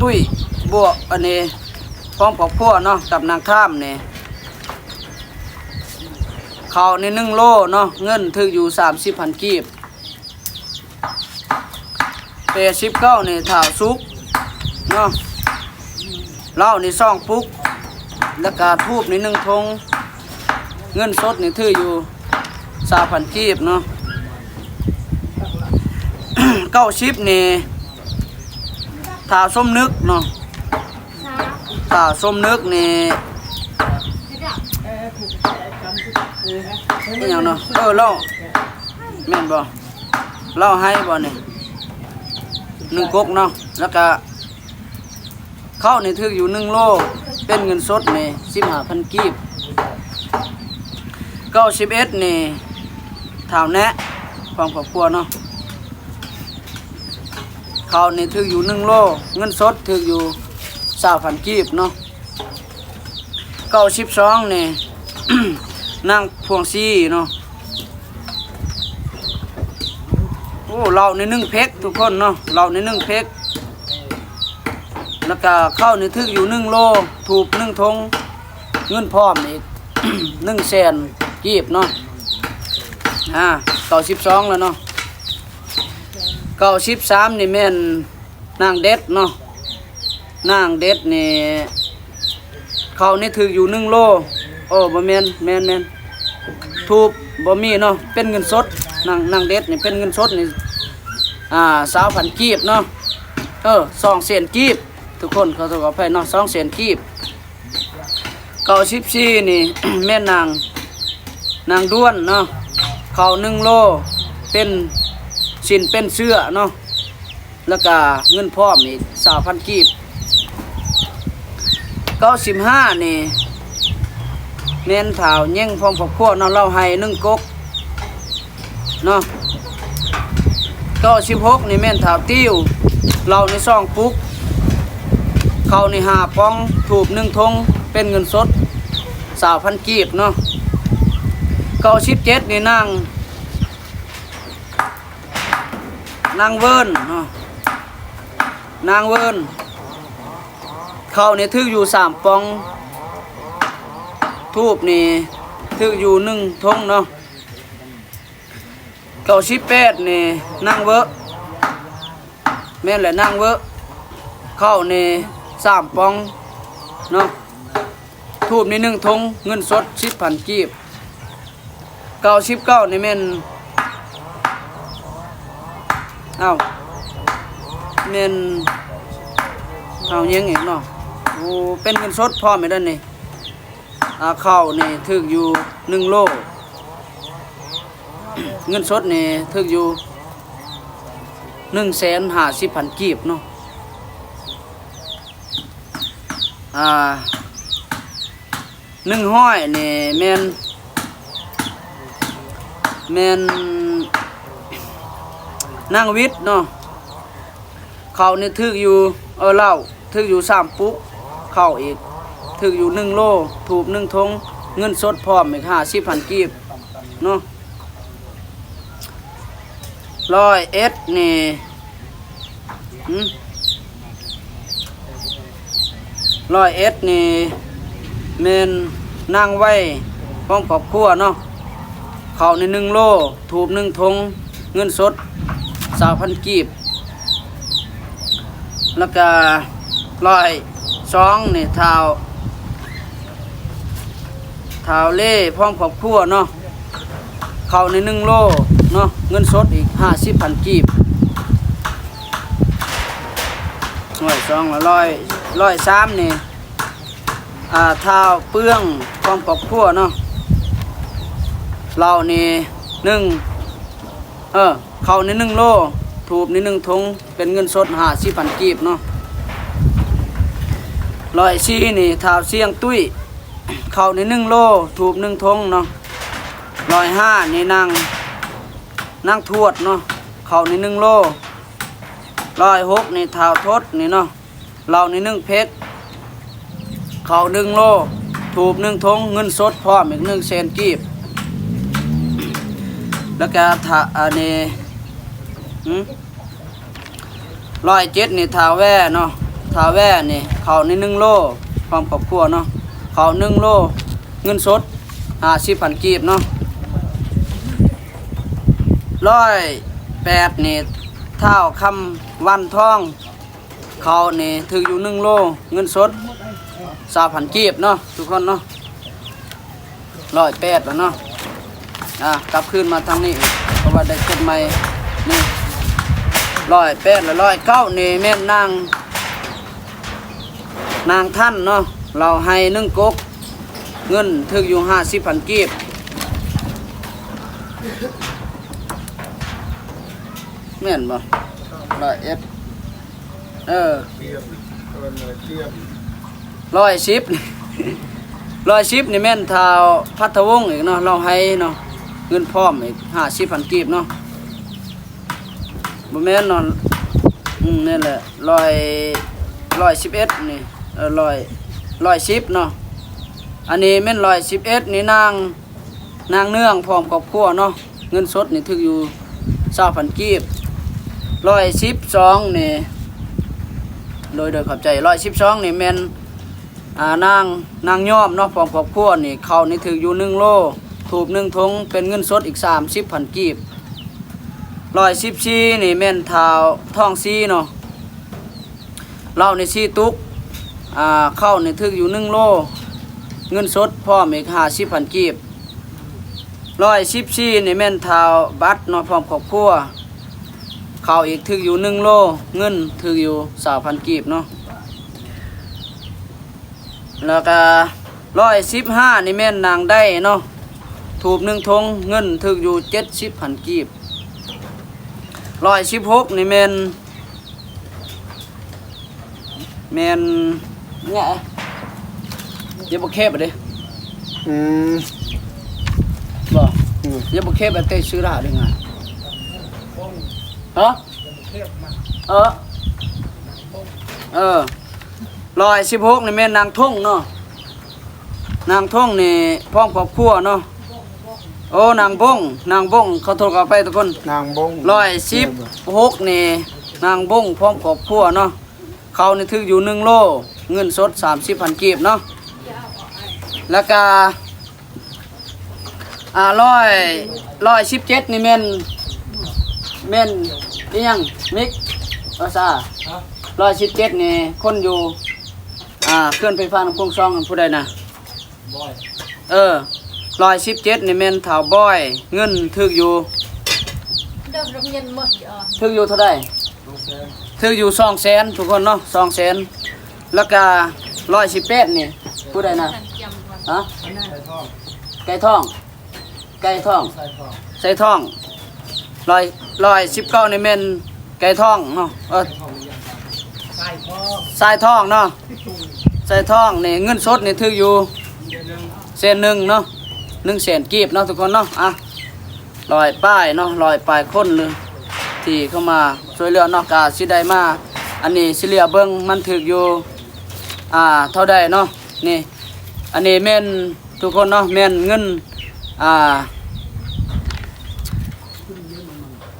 ຕຸ້ຍ ບວກ ອັນນີ້ ພ້ອມຄອບຄົວເນາະ ກັບນາງຂ້າມນີ້ ເຂົ້ານີ້ໜຶ່ງໂລເນາະ ເງິນຖືກຢູ່ສາມສິບພັນກີບ. ແປດສິບເກົ້ານີ້ ທ້າວສຸກເນາະ ເຫຼົ້ານີ້ສອງປຸກ ແລ້ວກະທູບນີ້ໜຶ່ງຖົງ ເງິນສົດນີ້ຖືກຢູ່ຊາວພັນກີບເນາະ. ເກົ້າສິບນີ້ ທ້າວສົມນຶກເນາະ ທ້າວສົມນຶກນີ້ ອີຫຍັງເນາະ ເອີ ເຫຼົ້າ ແມ່ນບໍ່? ເຫຼົ້າໄຮບໍ່ນີ້ ໜຶ່ງກົກເນາະ ແລ້ວກະເຂົ້ານີ້ຖືກຢູ່ໜຶ່ງໂລ ເປັນເງິນສົດນີ້ສິບຫ້າພັນກີບ. ເກົ້າສິບເອັດນີ້ ທ້າວແນະ ພ້ອມຄອບຄົວເນາະ ເຂົ້ານີ້ຖືກຢູ່ໜຶ່ງໂລ ເງິນສົດຖືກຢູ່ຊາວພັນກີບເນາະ. ເກົ້າສິບສອງນີ້ ນາງພວງຊີເນາະ ໂອ້ ເຫຼົ້ານີ້ໜຶ່ງເພັກທຸກຄົນເນາະ ເຫຼົ້ານີ້ໜຶ່ງເພັກ ແລ້ວກະເຂົ້ານີ້ຖືກຢູ່ໜຶ່ງໂລ ທູບໜຶ່ງຖົງ ເງິນພ້ອມອີກໜຶ່ງແສນກີບເນາະ. ອ່າ ເກົ້າສິບສອງແລ້ວເນາະ. ເກົ້າສິບສາມນີ້ແມ່ນນາງເດັດເນາະ, ນາງເດັດນີ້ ເຂົ້ານີ້ຖືກຢູ່ໜຶ່ງໂລ. ໂອ້ ບໍ່ແມ່ນ ແມ່ນໆ ທູບບໍ່ມີເນາະ, ເປັນເງິນສົດ. ນາງ ນາງເດັດນີ້ເປັນເງິນສົດນີ້ ອ່າ ຊາວພັນກີບເນາະ, ເອີ ສອງແສນກີບ. ທຸກຄົນຂໍໂທດຂໍອະໄພເນາະ, ສອງແສນກີບ. ເກົ້າສິບສີ່ນີ້ ແມ່ນນາງ ນາງດ້ວນເນາະ, ເຂົ້າໜຶ່ງໂລ ເປັນຊີ້ນເປັນເຊື້ອເນາະ, ແລ້ວກະເງິນພ້ອມອີກຊາວພັນກີບ. ເກົ້າສິບຫ້ານີ້ ແມ່ນທ້າວເຫຍົງພ້ອມຄອບຄົວເນາະ, ລາວໃຫ້ໜຶ່ງກົກ ເນາະ. ເກົ້າສິບຫົກນີ້ແມ່ນທ້າວຕິວ, ເຫຼົ້ານີ້ສອງປຸກ, ເຂົ້ານີ້ຫ້າປ່ອງ, ທູບໜຶ່ງຖົງ, ເປັນເງິນສົດຊາວພັນກີບເນາະ. ເກົ້າສິບເຈັດນີ້ນາງ ນາງເວີນເນາະ, ນາງເວີນ, ເຂົ້ານີ້ຖືກຢູ່ສາມປ່ອງ, ທູບນີ້ຖືກຢູ່ໜຶ່ງຖົງເນາະ. ເກົ້າສິບແປດນີ້ນາງເວີ, ແມ່ນແຫຼະ ນາງເວີ, ເຂົ້ານີ້ສາມປ່ອງເນາະ, ທູບນີ້ໜຶ່ງຖົງ, ເງິນສົດສິບພັນກີບ. ເກົ້າສິບເກົ້ານີ້ແມ່ນ ເອົ້າ ແມ່ນ ເອົາຫຍັງອີກເນາະ, ໂອ້ ເປັນເງິນສົດພ້ອມອີກເດ້ນີ້. ອ່າ ເຂົ້ານີ້ຖືກຢູ່ໜຶ່ງໂລ, ເງິນສົດນີ້ຖືກຢູ່ໜຶ່ງແສນຫ້າສິບພັນກີບເນາະ. ອ່າ ໜຶ່ງຮ້ອຍນີ້ແມ່ນ ແມ່ນນາງວິດເນາະ, ເຂົ້ານີ້ຖືກຢູ່ ເອີ ເຫຼົ້າຖືກຢູ່ສາມປຸກ, ເຂົ້າອີກຖືກຢູ່ໜຶ່ງໂລ, ທູບໜຶ່ງຖົງ, ເງິນສົດພ້ອມອີກຫ້າສິບພັນກີບເນາະ. ຮ້ອຍເອັດນີ້ ຫືມ ຮ້ອຍເອັດນີ້ແມ່ນນາງໄວ ພ້ອມຄອບຄົວເນາະ, ເຂົ້ານີ້ໜຶ່ງໂລ, ທູບໜຶ່ງຖົງ, ເງິນສົດຊາວພັນກີບ. ແລ້ວກະຮ້ອຍສອງນີ້ ທ້າວ ທ້າວເລ ພ້ອມຄອບຄົວເນາະ, ເຂົ້າໃນໜຶ່ງໂລເນາະ, ເງິນສົດອີກຫ້າສິບພັນກີບ. ຮ້ອຍສອງລະຮ້ອຍ ຮ້ອຍສາມນີ້ ອ່າ ທ້າວເປືອງ ພ້ອມຄອບຄົວເນາະ, ເຫຼົ້ານີ້ໜຶ່ງ ເອີ ເຂົ້າໃນໜຶ່ງໂລ, ທູບນີ້ໜຶ່ງຖົງ, ເປັນເງິນສົດຫ້າສິບພັນກີບເນາະ. ຮ້ອຍສີ່ນີ້ ທ້າວຊຽງຕຸ້ຍ, ເຂົ້ານີ້ໜຶ່ງໂລ, ທູບໜຶ່ງຖົງເນາະ. ຮ້ອຍຫ້ານີ້ນາງ ນາງທວດເນາະ, ເຂົ້ານີ້ໜຶ່ງໂລ. ຮ້ອຍຫົກນີ້ ທ້າວທົດນີ້ເນາະ, ເຫຼົ້ານີ້ໜຶ່ງເພັກ, ເຂົ້າໜຶ່ງໂລ, ທູບໜຶ່ງຖົງ, ເງິນສົດພ້ອມອີກໜຶ່ງແສນກີບ. ແລ້ວກະ ຖ້າ ອັນນີ້ ຫືມ ຮ້ອຍເຈັດນີ້ ທ້າວແວ່ເນາະ, ທ້າວແວ່ນີ້ ເຂົ້ານີ້ໜຶ່ງໂລ ພ້ອມຄອບຄົວເນາະ, ເຂົ້າໜຶ່ງໂລ, ເງິນສົດຫ້າສິບພັນກີບເນາະ. ຮ້ອຍແປດນີ້ ທ້າວຄຳວັນທອງ, ເຂົ້ານີ້ຖືກຢູ່ໜຶ່ງໂລ, ເງິນສົດຊາວພັນກີບເນາະ ທຸກຄົນເນາະ. ຮ້ອຍແປດແລ້ວເນາະ. ອ່າ ກັບຄືນມາທາງນີ້ອີກ ເພາະວ່າໄດ້ກົດໃໝ່ນີ້. ຮ້ອຍແປດ ແລະ ຮ້ອຍເກົ້ານີ້ແມ່ນນາງ ນາງທັນເນາະ, ລາວໃຫ້ໜຶ່ງກົກ, ເງິນຖືກຢູ່ຫ້າສິບພັນກີບ. ແມ່ນບໍ່? ຮ້ອຍເອັດ ເອີ ຕຽມ ເອີ້ນວ່າຕຽມ ຮ້ອຍສິບ ຮ້ອຍສິບນີ້ແມ່ນທ້າວພັດທະວົງອີກເນາະ, ລາວໃຫ້ເນາະ, ເງິນພ້ອມອີກຫ້າສິບພັນກີບເນາະ. ບໍ່ແມ່ນເນາະ, ອືມ ແມ່ນແຫຼະ ຮ້ອຍ ຮ້ອຍສິບເອັດນີ້ ເອີ ຮ້ອຍ ຮ້ອຍສິບເນາະ. ອັນນີ້ແມ່ນຮ້ອຍສິບເອັດນີ້ນາງ ນາງເນືອງພ້ອມຄອບຄົວເນາະ, ເງິນສົດນີ້ຖືກຢູ່ຊາວພັນກີບ. ຮ້ອຍສິບສອງນີ້ ໂດຍ ໂດຍ ຂອບໃຈ. ຮ້ອຍສິບສອງນີ້ແມ່ນ ອ່າ ນາງ ນາງຍອມເນາະ ພ້ອມຄອບຄົວນີ້, ເຂົ້ານີ້ຖືກຢູ່ໜຶ່ງໂລ, ທູບໜຶ່ງຖົງ, ເປັນເງິນສົດອີກສາມສິບພັນກີບ. ຮ້ອຍສິບສີ່ນີ້ແມ່ນທ້າວທອງສີເນາະ ເຫຼົ້ານີ້ສີ່ຕຸກ ອ່າ ເຂົ້ານີ້ຖືກຢູ່ໜຶ່ງໂລ ເງິນສົດພ້ອມອີກຫ້າສິບພັນກີບ. ຮ້ອຍສິບສີ່ນີ້ແມ່ນທ້າວບັດເນາະ ພ້ອມຄອບຄົວ ເຂົ້າອີກຖືກຢູ່ໜຶ່ງໂລ ເງິນຖືກຢູ່ຊາວພັນກີບເນາະ. ແລ້ວກະຮ້ອຍສິບຫ້ານີ້ແມ່ນນາງໄດ້ເນາະ ທູບໜຶ່ງຖົງ ເງິນຖືກຢູ່ເຈັດສິບພັນກີບ. ຮ້ອຍສິບຫົກນີ້ແມ່ນ ແມ່ນ ເອີ ເຈັບບໍ່ແຄບເດ້. ອືມ ບໍ່ ອືມ ເຈັບບໍ່ແຄບແຕ່ຊື່ລາວເດ້ງານ ຮະ ເອີ ເອີ ຮ້ອຍສິບຫົກນີ້ແມ່ນນາງທົງເນາະ ນາງທົງນີ້ພ້ອມຄອບຄົວເນາະ. ໂອ້ ນາງບົ້ງ ນາງບົ້ງ ຂໍໂທດຂໍອະໄພທຸກຄົນ ນາງບົ້ງ ຮ້ອຍສິບຫົກນີ້ ນາງບົ້ງພ້ອມຄອບຄົວເນາະ ເຂົ້ານີ້ຖືກຢູ່ໜຶ່ງໂລ ເງິນສົດສາມສິບພັນກີບເນາະ. ແລ້ວກະ ອ່າ ຮ້ອຍ ຮ້ອຍສິບເຈັດນີ້ແມ່ນ ແມ່ນອີ່ຫຍັງ ມິກ ພາສາ ຮ້ອຍສິບເຈັດນີ້ຄົນຢູ່ ອ່າ ເຂື່ອນໄຟຟ້ານ້ຳໂຂງສອງ ຜູ້ໃດນະ? ບອຍ ເອີ ຮ້ອຍສິບເຈັດນີ້ແມ່ນທ້າວບອຍ ເງິນຖືກຢູ່ ຖືກຢູ່ເທົ່າໃດ? ສອງແສນ ຖືກຢູ່ສອງແສນ ທຸກຄົນເນາະ ສອງແສນ. ແລ້ວກະຮ້ອຍສິບແປດນີ້ ຜູ້ໃດນະ? ຮະ? ໄກ່ທອງ ໄກ່ທອງ ໄຊທອງ ໄຊທອງ ຮ້ອຍ ຮ້ອຍສິບເກົ້ານີ້ແມ່ນໄກ່ທອງເນາະ ເອີ ຊາຍທອງເນາະ ຊາຍທອງນີ້ເງິນສົດນີ້ຖືກຢູ່ແສນໜຶ່ງເນາະ ໜຶ່ງແສນກີບເນາະ ທຸກຄົນເນາະ. ອ່ະ ຮ້ອຍປາຍເນາະ ຮ້ອຍປາຍຄົນທີ່ເຂົ້າມາຊ່ວຍເຫຼືອເນາະ ກະຊິໄດ້ມາ ອັນນີ້ຊິເຫຼືອເບິ່ງມັນຖືກຢູ່ ອ່າ ເທົ່າໃດເນາະ. ນີ້ ອັນນີ້ແມ່ນ ທຸກຄົນເນາະ ແມ່ນເງິນ ອ່າ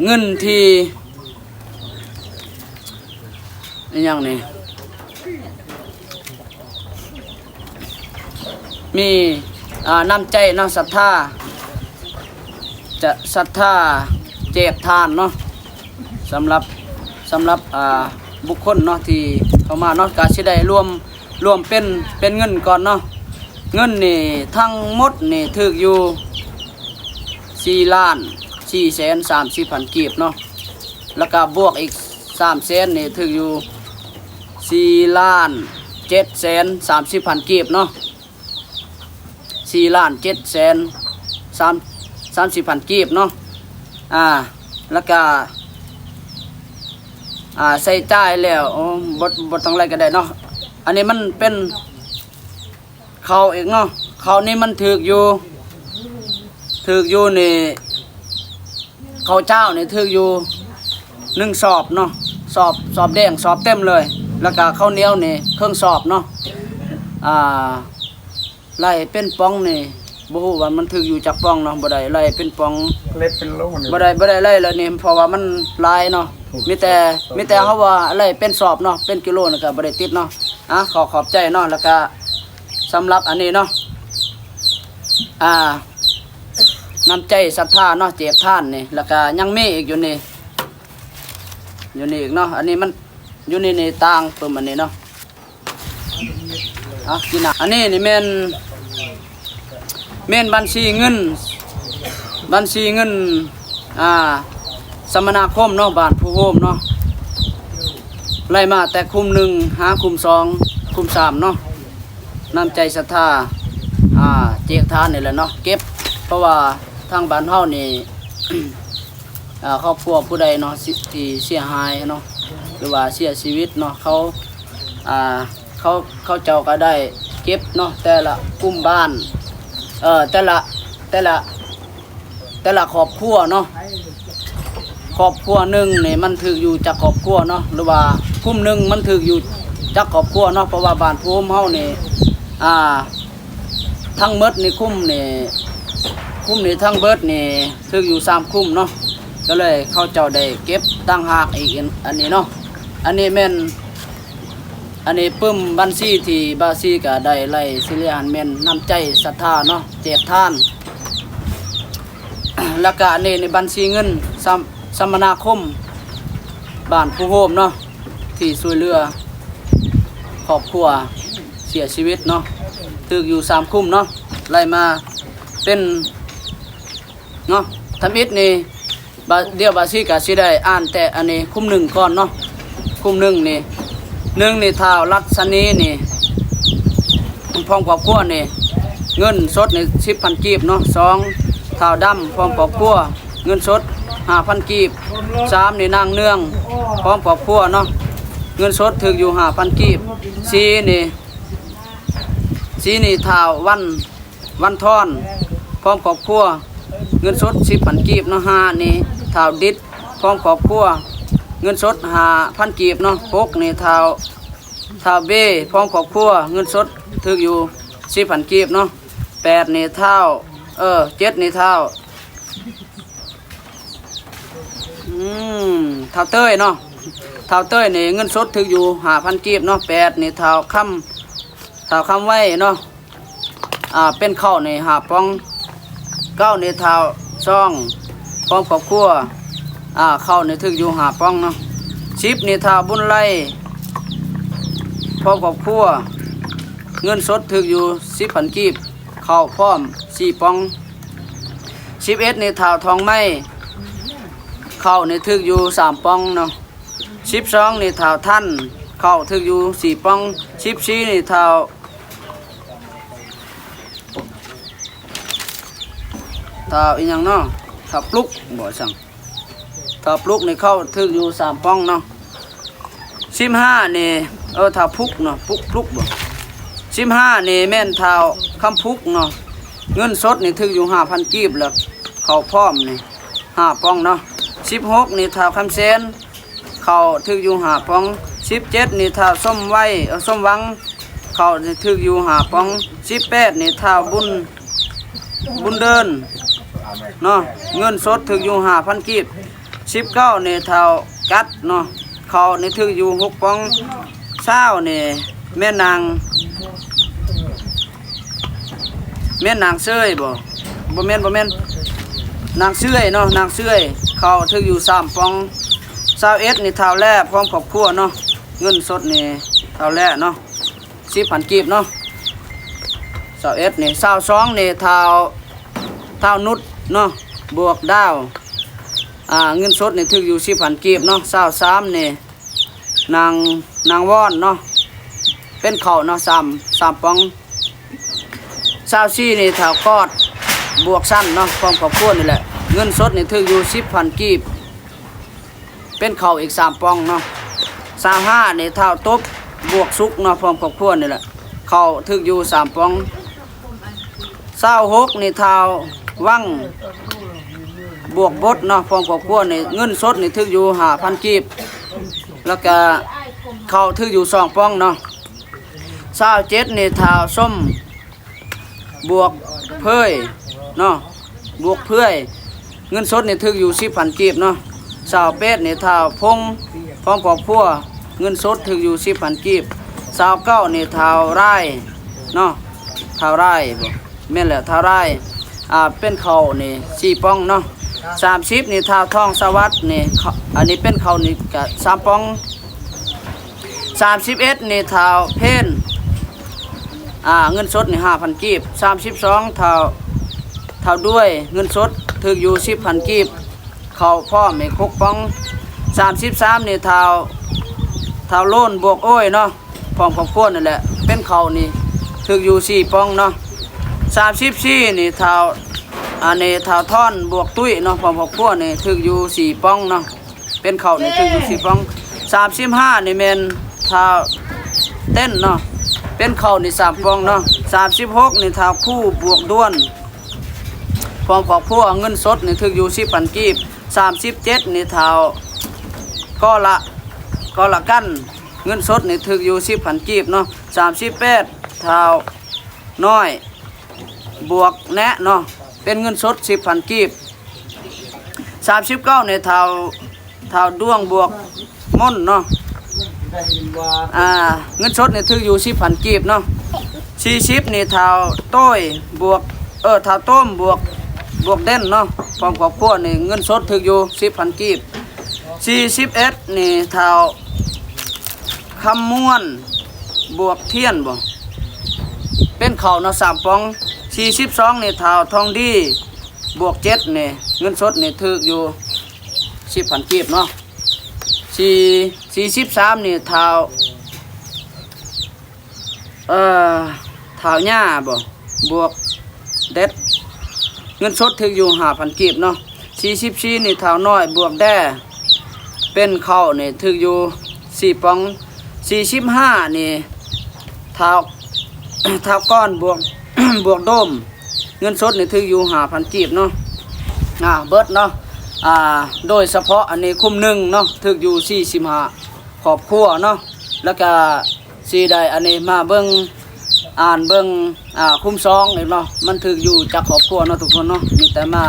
ເງິນທີ່ ອີ່ຫຍັງນີ້ ມີ ອ່າ ນ້ຳໃຈເນາະ ສັດທາ ຈະສັດທາແຈກທານເນາະ ສຳລັບ ສຳລັບ ອ່າ ບຸກຄົນເນາະ ທີ່ເຂົ້າມາເນາະ ກະຊິໄດ້ລວມ ລວມເປັນ ເປັນເງິນກ່ອນເນາະ. ເງິນນີ້ທັງໝົດນີ້ຖືກຢູ່ສີ່ລ້ານສີ່ແສນສາມສິບພັນກີບເນາະ ແລ້ວກະບວກອີກສາມແສນນີ້ຖືກຢູ່ສີ່ລ້ານເຈັດແສນສາມສິບພັນກີບເນາະ ສີ່ລ້ານເຈັດແສນສາມ ສາມສິບພັນກີບເນາະ. ອ່າ ແລ້ວກະ ອ່າ ໃຊ້ຈ່າຍແລ້ວ ໂອ້ ບໍ່ ບໍ່ຕ້ອງໄລ່ກະໄດ້ເນາະ. ອັນນີ້ມັນເປັນເຂົ້າອີກເນາະ ເຂົ້ານີ້ມັນຖືກຢູ່ ຖືກຢູ່ນີ້ ເຂົ້າເຈົ້ານີ້ຖືກຢູ່ໜຶ່ງສອບເນາະ ສອບ ສອບແດງ ສອບເຕັມເລີຍ ແລ້ວກະເຂົ້າໜຽວນີ້ເຄິ່ງສອບເນາະ. ອ່າ ໄລ່ເປັນປ່ອງນີ້ ບໍ່ຮູ້ວ່າມັນຖືກຢູ່ຈັກປ່ອງເນາະ ບໍ່ໄດ້ໄລ່ເປັນປ່ອງ ເລັບເປັນໂລນີ້ ບໍ່ໄດ້ ບໍ່ໄດ້ໄລ່ແລ້ວນີ້ ເພາະວ່າມັນຫຼາຍເນາະ ມີແຕ່ ມີແຕ່ເຮົາວ່າໄລ່ເປັນສອບເນາະ ເປັນກິໂລນີ້ກະບໍ່ໄດ້ຕິດເນາະ. ອ່ະ ຂໍຂອບໃຈເນາະ ແລ້ວກະສຳລັບອັນນີ້ເນາະ ອ່າ ນ້ຳໃຈສັດທາເນາະ ແຈກທານນີ້ ແລ້ວກະຍັງມີອີກຢູ່ນີ້ ຢູ່ນີ້ອີກເນາະ ອັນນີ້ມັນ ຢູ່ໃນ ໃນຕ່າງປຶ້ມອັນນີ້ເນາະ. ອ່ະ ກິນນະ ອັນນີ້ນີ້ແມ່ນ ແມ່ນບັນຊີເງິນ ບັນຊີເງິນ ອ່າ ສຳມະນາຄົມເນາະ ບ້ານພູໂຮມເນາະ ໄລ່ມາແຕ່ຄຸ້ມໜຶ່ງຫາຄຸ້ມສອງ ຄຸ້ມສາມເນາະ ນ້ຳໃຈສັດທາ ອ່າ ແຈກທານນີ້ແຫຼະເນາະ ເກັບ ເພາະວ່າທາງບ້ານເຮົານີ້ ອ່າ ຄອບຄົວຜູ້ໃດເນາະ ທີ່ເສຍຫາຍເນາະ ຫຼືວ່າເສຍຊີວິດເນາະ ເຂົາ ອ່າ ເຂົາ ເຂົາເຈົ້າກະໄດ້ເກັບເນາະ ແຕ່ລະກຸ່ມບ້ານ ເອີ ແຕ່ລະ ແຕ່ລະ ແຕ່ລະຄອບຄົວເນາະ ຄອບຄົວໜຶ່ງນີ້ມັນຖືກຢູ່ຈັກຄອບຄົວເນາະ ຫຼືວ່າຄຸ້ມໜຶ່ງມັນຖືກຢູ່ຈັກຄອບຄົວເນາະ ເພາະວ່າບ້ານພູໂຮມເຮົານີ້ ອ່າ ທັງໝົດນີ້ຄຸ້ມນີ້ ຄຸ້ມນີ້ທັງເບິດນີ້ຖືກຢູ່ສາມຄຸ້ມເນາະ ກະເລີຍເຂົາເຈົ້າໄດ້ເກັບຕ່າງຫາກອີກ ອັນ ອັນນີ້ເນາະ. ອັນນີ້ແມ່ນ ອັນນີ້ປຶ້ມບັນຊີທີ່ບ່າວຊີກະໄດ້ໄລ່ຊິເຫຼືອຫັ້ນແມ່ນນ້ຳໃຈສັດທາເນາະ ແຈກທານ ແລ້ວກະອັນນີ້ໃນບັນຊີເງິນ ສຳ ສຳມະນາຄົມບ້ານພູໂຮມເນາະ ທີ່ຊ່ວຍເຫຼືອຄອບຄົວເສຍຊີວິດເນາະ ຖືກຢູ່ສາມຄຸ້ມເນາະ ໄລ່ມາເປັນ ເນາະ ທຳອິດນີ້ ບາ ດຽວບາຊີກະຊິໄດ້ອ່ານແຕ່ອັນນີ້ຄຸ້ມໜຶ່ງກ່ອນເນາະ. ຄຸ້ມໜຶ່ງນີ້ ໜຶ່ງນີ້ ທ້າວລັດສະນີນີ້ ພ້ອມຄອບຄົວນີ້ ເງິນສົດນີ້ສິບພັນກີບເນາະ. ສອງ ທ້າວດຳ ພ້ອມຄອບຄົວ ເງິນສົດຫ້າພັນກີບ. ສາມນີ້ ນາງເນືອງ ພ້ອມຄອບຄົວເນາະ ເງິນສົດຖືກຢູ່ຫ້າພັນກີບ. ສີ່ນີ້ ສີ່ນີ້ ທ້າວວັນ ວັນທອນ ພ້ອມຄອບຄົວ ເງິນສົດສິບພັນກີບເນາະ. ຫ້ານີ້ ທ້າວດິດ ພ້ອມຄອບຄົວ ເງິນສົດຫ້າພັນກີບເນາະ. ຫົກນີ້ ທ້າວ ທ້າວເບ ພ້ອມຄອບຄົວ ເງິນສົດຖືກຢູ່ສິບພັນກີບເນາະ. ແປດນີ້ ທ້າວ ເອີ ເຈັດນີ້ ທ້າວ ອືມ ທ້າວເຕີຍເນາະ ທ້າວເຕີຍນີ້ເງິນສົດຖືກຢູ່ຫ້າພັນກີບເນາະ. ແປດນີ້ ທ້າວຄຳ ທ້າວຄຳໄວເນາະ ອ່າ ເປັນເຂົ້ານີ້ຫ້າປ່ອງ. ເກົ້ານີ້ ທ້າວຊອງ ພ້ອມຄອບຄົວ ອ່າ ເຂົ້ານີ້ຖືກຢູ່ຫ້າປ່ອງເນາະ. ສິບນີ້ ທ້າວບຸນໄລ ພ້ອມຄອບຄົວ ເງິນສົດຖືກຢູ່ສິບພັນກີບ ເຂົ້າພ້ອມສີ່ປ່ອງ. ສິບເອັດນີ້ ທ້າວທອງໄມ້ ເຂົ້ານີ້ຖືກຢູ່ສາມປ່ອງເນາະ. ສິບສອງນີ້ ທ້າວທັນ ເຂົ້າຖືກຢູ່ສີ່ປ່ອງ. ສິບສີ່ນີ້ ທ້າວ ທ້າວອີ່ຫຍັງເນາະ ທ້າວປຸກບໍ ຈັ່ງ ທ້າວປຸກນີ້ເຂົ້າຖືກຢູ່ສາມປ່ອງເນາະ. ສິບຫ້ານີ້ ເອີ ທ້າວພຸກເນາະ ປຸກ ປຸກບໍ. ສິບຫ້ານີ້ແມ່ນທ້າວຄຳພຸກເນາະ ເງິນສົດນີ້ຖືກຢູ່ຫ້າພັນກີບ ແລ້ວເຂົ້າພ້ອມນີ້ຫ້າປ່ອງເນາະ. ສິບຫົກນີ້ ທ້າວຄຳແສນ ເຂົ້າຖືກຢູ່ຫ້າປ່ອງ. ສິບເຈັດນີ້ ທ້າວສົມໄວ ເອີ ສົມຫວັງ ເຂົ້າຖືກຢູ່ຫ້າປ່ອງ. ສິບແປດນີ້ ທ້າວບຸນ ບຸນເດີນເນາະ ເງິນສົດຖືກຢູ່ຫ້າພັນກີບ. ສິບເກົ້ານີ້ ທ້າວກັດເນາະ ເຂົ້ານີ້ຖືກຢູ່ຫົກປ່ອງ. ຊາວນີ້ ແມ່ນນາງ ແມ່ນນາງເຊີຍບໍ? ບໍ່ແມ່ນ ບໍ່ແມ່ນ ນາງເຊື່ອຍເນາະ ນາງເຊື່ອຍ ເຂົ້າຖືກຢູ່ສາມປ່ອງ. ຊາວເອັດນີ້ ທ້າວແລ້ ພ້ອມຄອບຄົວເນາະ ເງິນສົດນີ້ ທ້າວແລ້ເນາະ ສິບພັນກີບເນາະ ຊາວເອັດນີ້. ຊາວສອງນີ້ ທ້າວ ທ້າວນຸດເນາະ ບວກດາວ ອ່າ ເງິນສົດນີ້ຖືກຢູ່ສິບພັນກີບເນາະ. ຊາວສາມນີ້ ນາງ ນາງວອນເນາະ ເປັນເຂົ້າເນາະ ສາມ ສາມປ່ອງ. ຊາວສີ່ນີ້ ທ້າວກອດ ບວກຊັ້ນເນາະ ພ້ອມຄອບຄົວນີ້ແຫຼະ ເງິນສົດນີ້ຖືກຢູ່ສິບພັນກີບ ເປັນເຂົ້າອີກສາມປ່ອງເນາະ. ຊາວຫ້ານີ້ ທ້າວຕົບ ບວກສຸກເນາະ ພ້ອມຄອບຄົວນີ້ແຫຼະ ເຂົ້າຖືກຢູ່ສາມປ່ອງ. ຊາວຫົກນີ້ ທ້າວວັງ ບວກບົດເນາະ ພ້ອມຄອບຄົວນີ້ ເງິນສົດນີ້ຖືກຢູ່ຫ້າພັນກີບ ແລ້ວກະເຂົ້າຖືກຢູ່ສອງປ່ອງເນາະ. ຊາວເຈັດນີ້ ທ້າວສົມ ບວກເພີຍເນາະ ບວກເພີຍ ເງິນສົດນີ້ຖືກຢູ່ສິບພັນກີບເນາະ. ຊາວແປດນີ້ ທ້າວພົງ ພ້ອມຄອບຄົວ ເງິນສົດຖືກຢູ່ສິບພັນກີບ. ຊາວເກົ້ານີ້ ທ້າວລາຍເນາະ ທ້າວລາຍບໍ? ແມ່ນແຫຼະ ທ້າວລາຍ ອ່າ ເປັນເຂົ້ານີ້ສີ່ປ່ອງເນາະ. ສາມສິບນີ້ ທ້າວທອງສະຫວັດນີ້ ເຂົ້າ ອັນນີ້ເປັນເຂົ້ານີ້ກະສາມປ່ອງ. ສາມສິບເອັດນີ້ ທ້າວເພັນ ອ່າ ເງິນສົດນີ້ຫ້າພັນກີບ. ສາມສິບສອງ ທ້າວ ທ້າວດ້ວຍ ເງິນສົດຖືກຢູ່ສິບພັນກີບ ເຂົ້າພ້ອມອີກຫົກປ່ອງ. ສາມສິບສາມນີ້ ທ້າວ ທ້າວໂລນບວກໂອ້ຍເນາະ ພ້ອມຄອບຄົວນີ້ແຫຼະ ເປັນເຂົ້ານີ້ຖືກຢູ່ສີ່ປ່ອງເນາະ. ສາມສິບສີ່ນີ້ ທ້າວ ອັນນີ້ ທ້າວທອນບວກຕຸ້ຍເນາະ ພ້ອມຄອບຄົວນີ້ຖືກຢູ່ສີ່ປ່ອງເນາະ ເປັນເຂົ້ານີ້ຖືກຢູ່ສີ່ປ່ອງ. ສາມສິບຫ້ານີ້ແມ່ນທ້າວເຕັ້ນເນາະ ເປັນເຂົ້ານີ້ສາມປ່ອງເນາະ. ສາມສິບຫົກນີ້ ທ້າວຄູບວກດ້ວນ ພ້ອມຄອບຄົວ ເງິນສົດນີ້ຖືກຢູ່ສິບພັນກີບ. ສາມສິບເຈັດນີ້ ທ້າວກໍລະ ກໍລະກັນ ເງິນສົດນີ້ຖືກຢູ່ສິບພັນກີບເນາະ. ສາມສິບແປດ ທ້າວນ້ອຍ ບວກແນະເນາະ ເປັນເງິນສົດສິບພັນກີບ. ສາມສິບເກົ້ານີ້ ທ້າວ ທ້າວດວງບວກມົນເນາະ ອ່າ ເງິນສົດນີ້ຖືກຢູ່ສິບພັນກີບເນາະ. ສີ່ສິບນີ້ ທ້າວໂຕ້ຍບວກ ເອີ ທ້າວໂຕ້ມບວກ ບວກເດັ່ນເນາະ ພ້ອມຄອບຄົວນີ້ ເງິນສົດຖືກຢູ່ສິບພັນກີບ. ສີ່ສິບເອັດນີ້ ທ້າວຄຳມ່ວນ ບວກທຽນບໍ ເປັນເຂົ້າເນາະ ສາມປ່ອງ. ສີ່ສິບສອງນີ້ ທ້າວທອງດີ ບວກເຈັດນີ້ ເງິນສົດນີ້ຖືກຢູ່ສິບພັນກີບເນາະ. ສີ່ ສີ່ສິບສາມນີ້ ທ້າວ ເອີ ທ້າວຫຍ້າບໍ ບວກເດັດ ເງິນສົດຖືກຢູ່ຫ້າພັນກີບເນາະ. ສີ່ສິບສີ່ນີ້ ທ້າວນ້ອຍ ບວກແດ່ ເປັນເຂົ້ານີ້ຖືກຢູ່ສີ່ປ່ອງ. ສີ່ສິບຫ້ານີ້ ທ້າວ ທ້າວກ້ອນ ບວກ ບວກໂດມ ເງິນສົດນີ້ຖືກຢູ່ຫ້າພັນກີບເນາະ. ອ່າ ເບິດເນາະ ອ່າ ໂດຍສະເພາະອັນນີ້ຄຸ້ມໜຶ່ງເນາະ ຖືກຢູ່ສີ່ສິບຫ້າຄອບຄົວເນາະ. ແລ້ວກະຊິໄດ້ອັນນີ້ມາເບິ່ງ ອ່ານເບິ່ງ ອ່າ ຄຸ້ມສອງອີກເນາະ ມັນຖືກຢູ່ຈັກຄອບຄົວເນາະທຸກຄົນເນາະ ມີແຕ່ມາ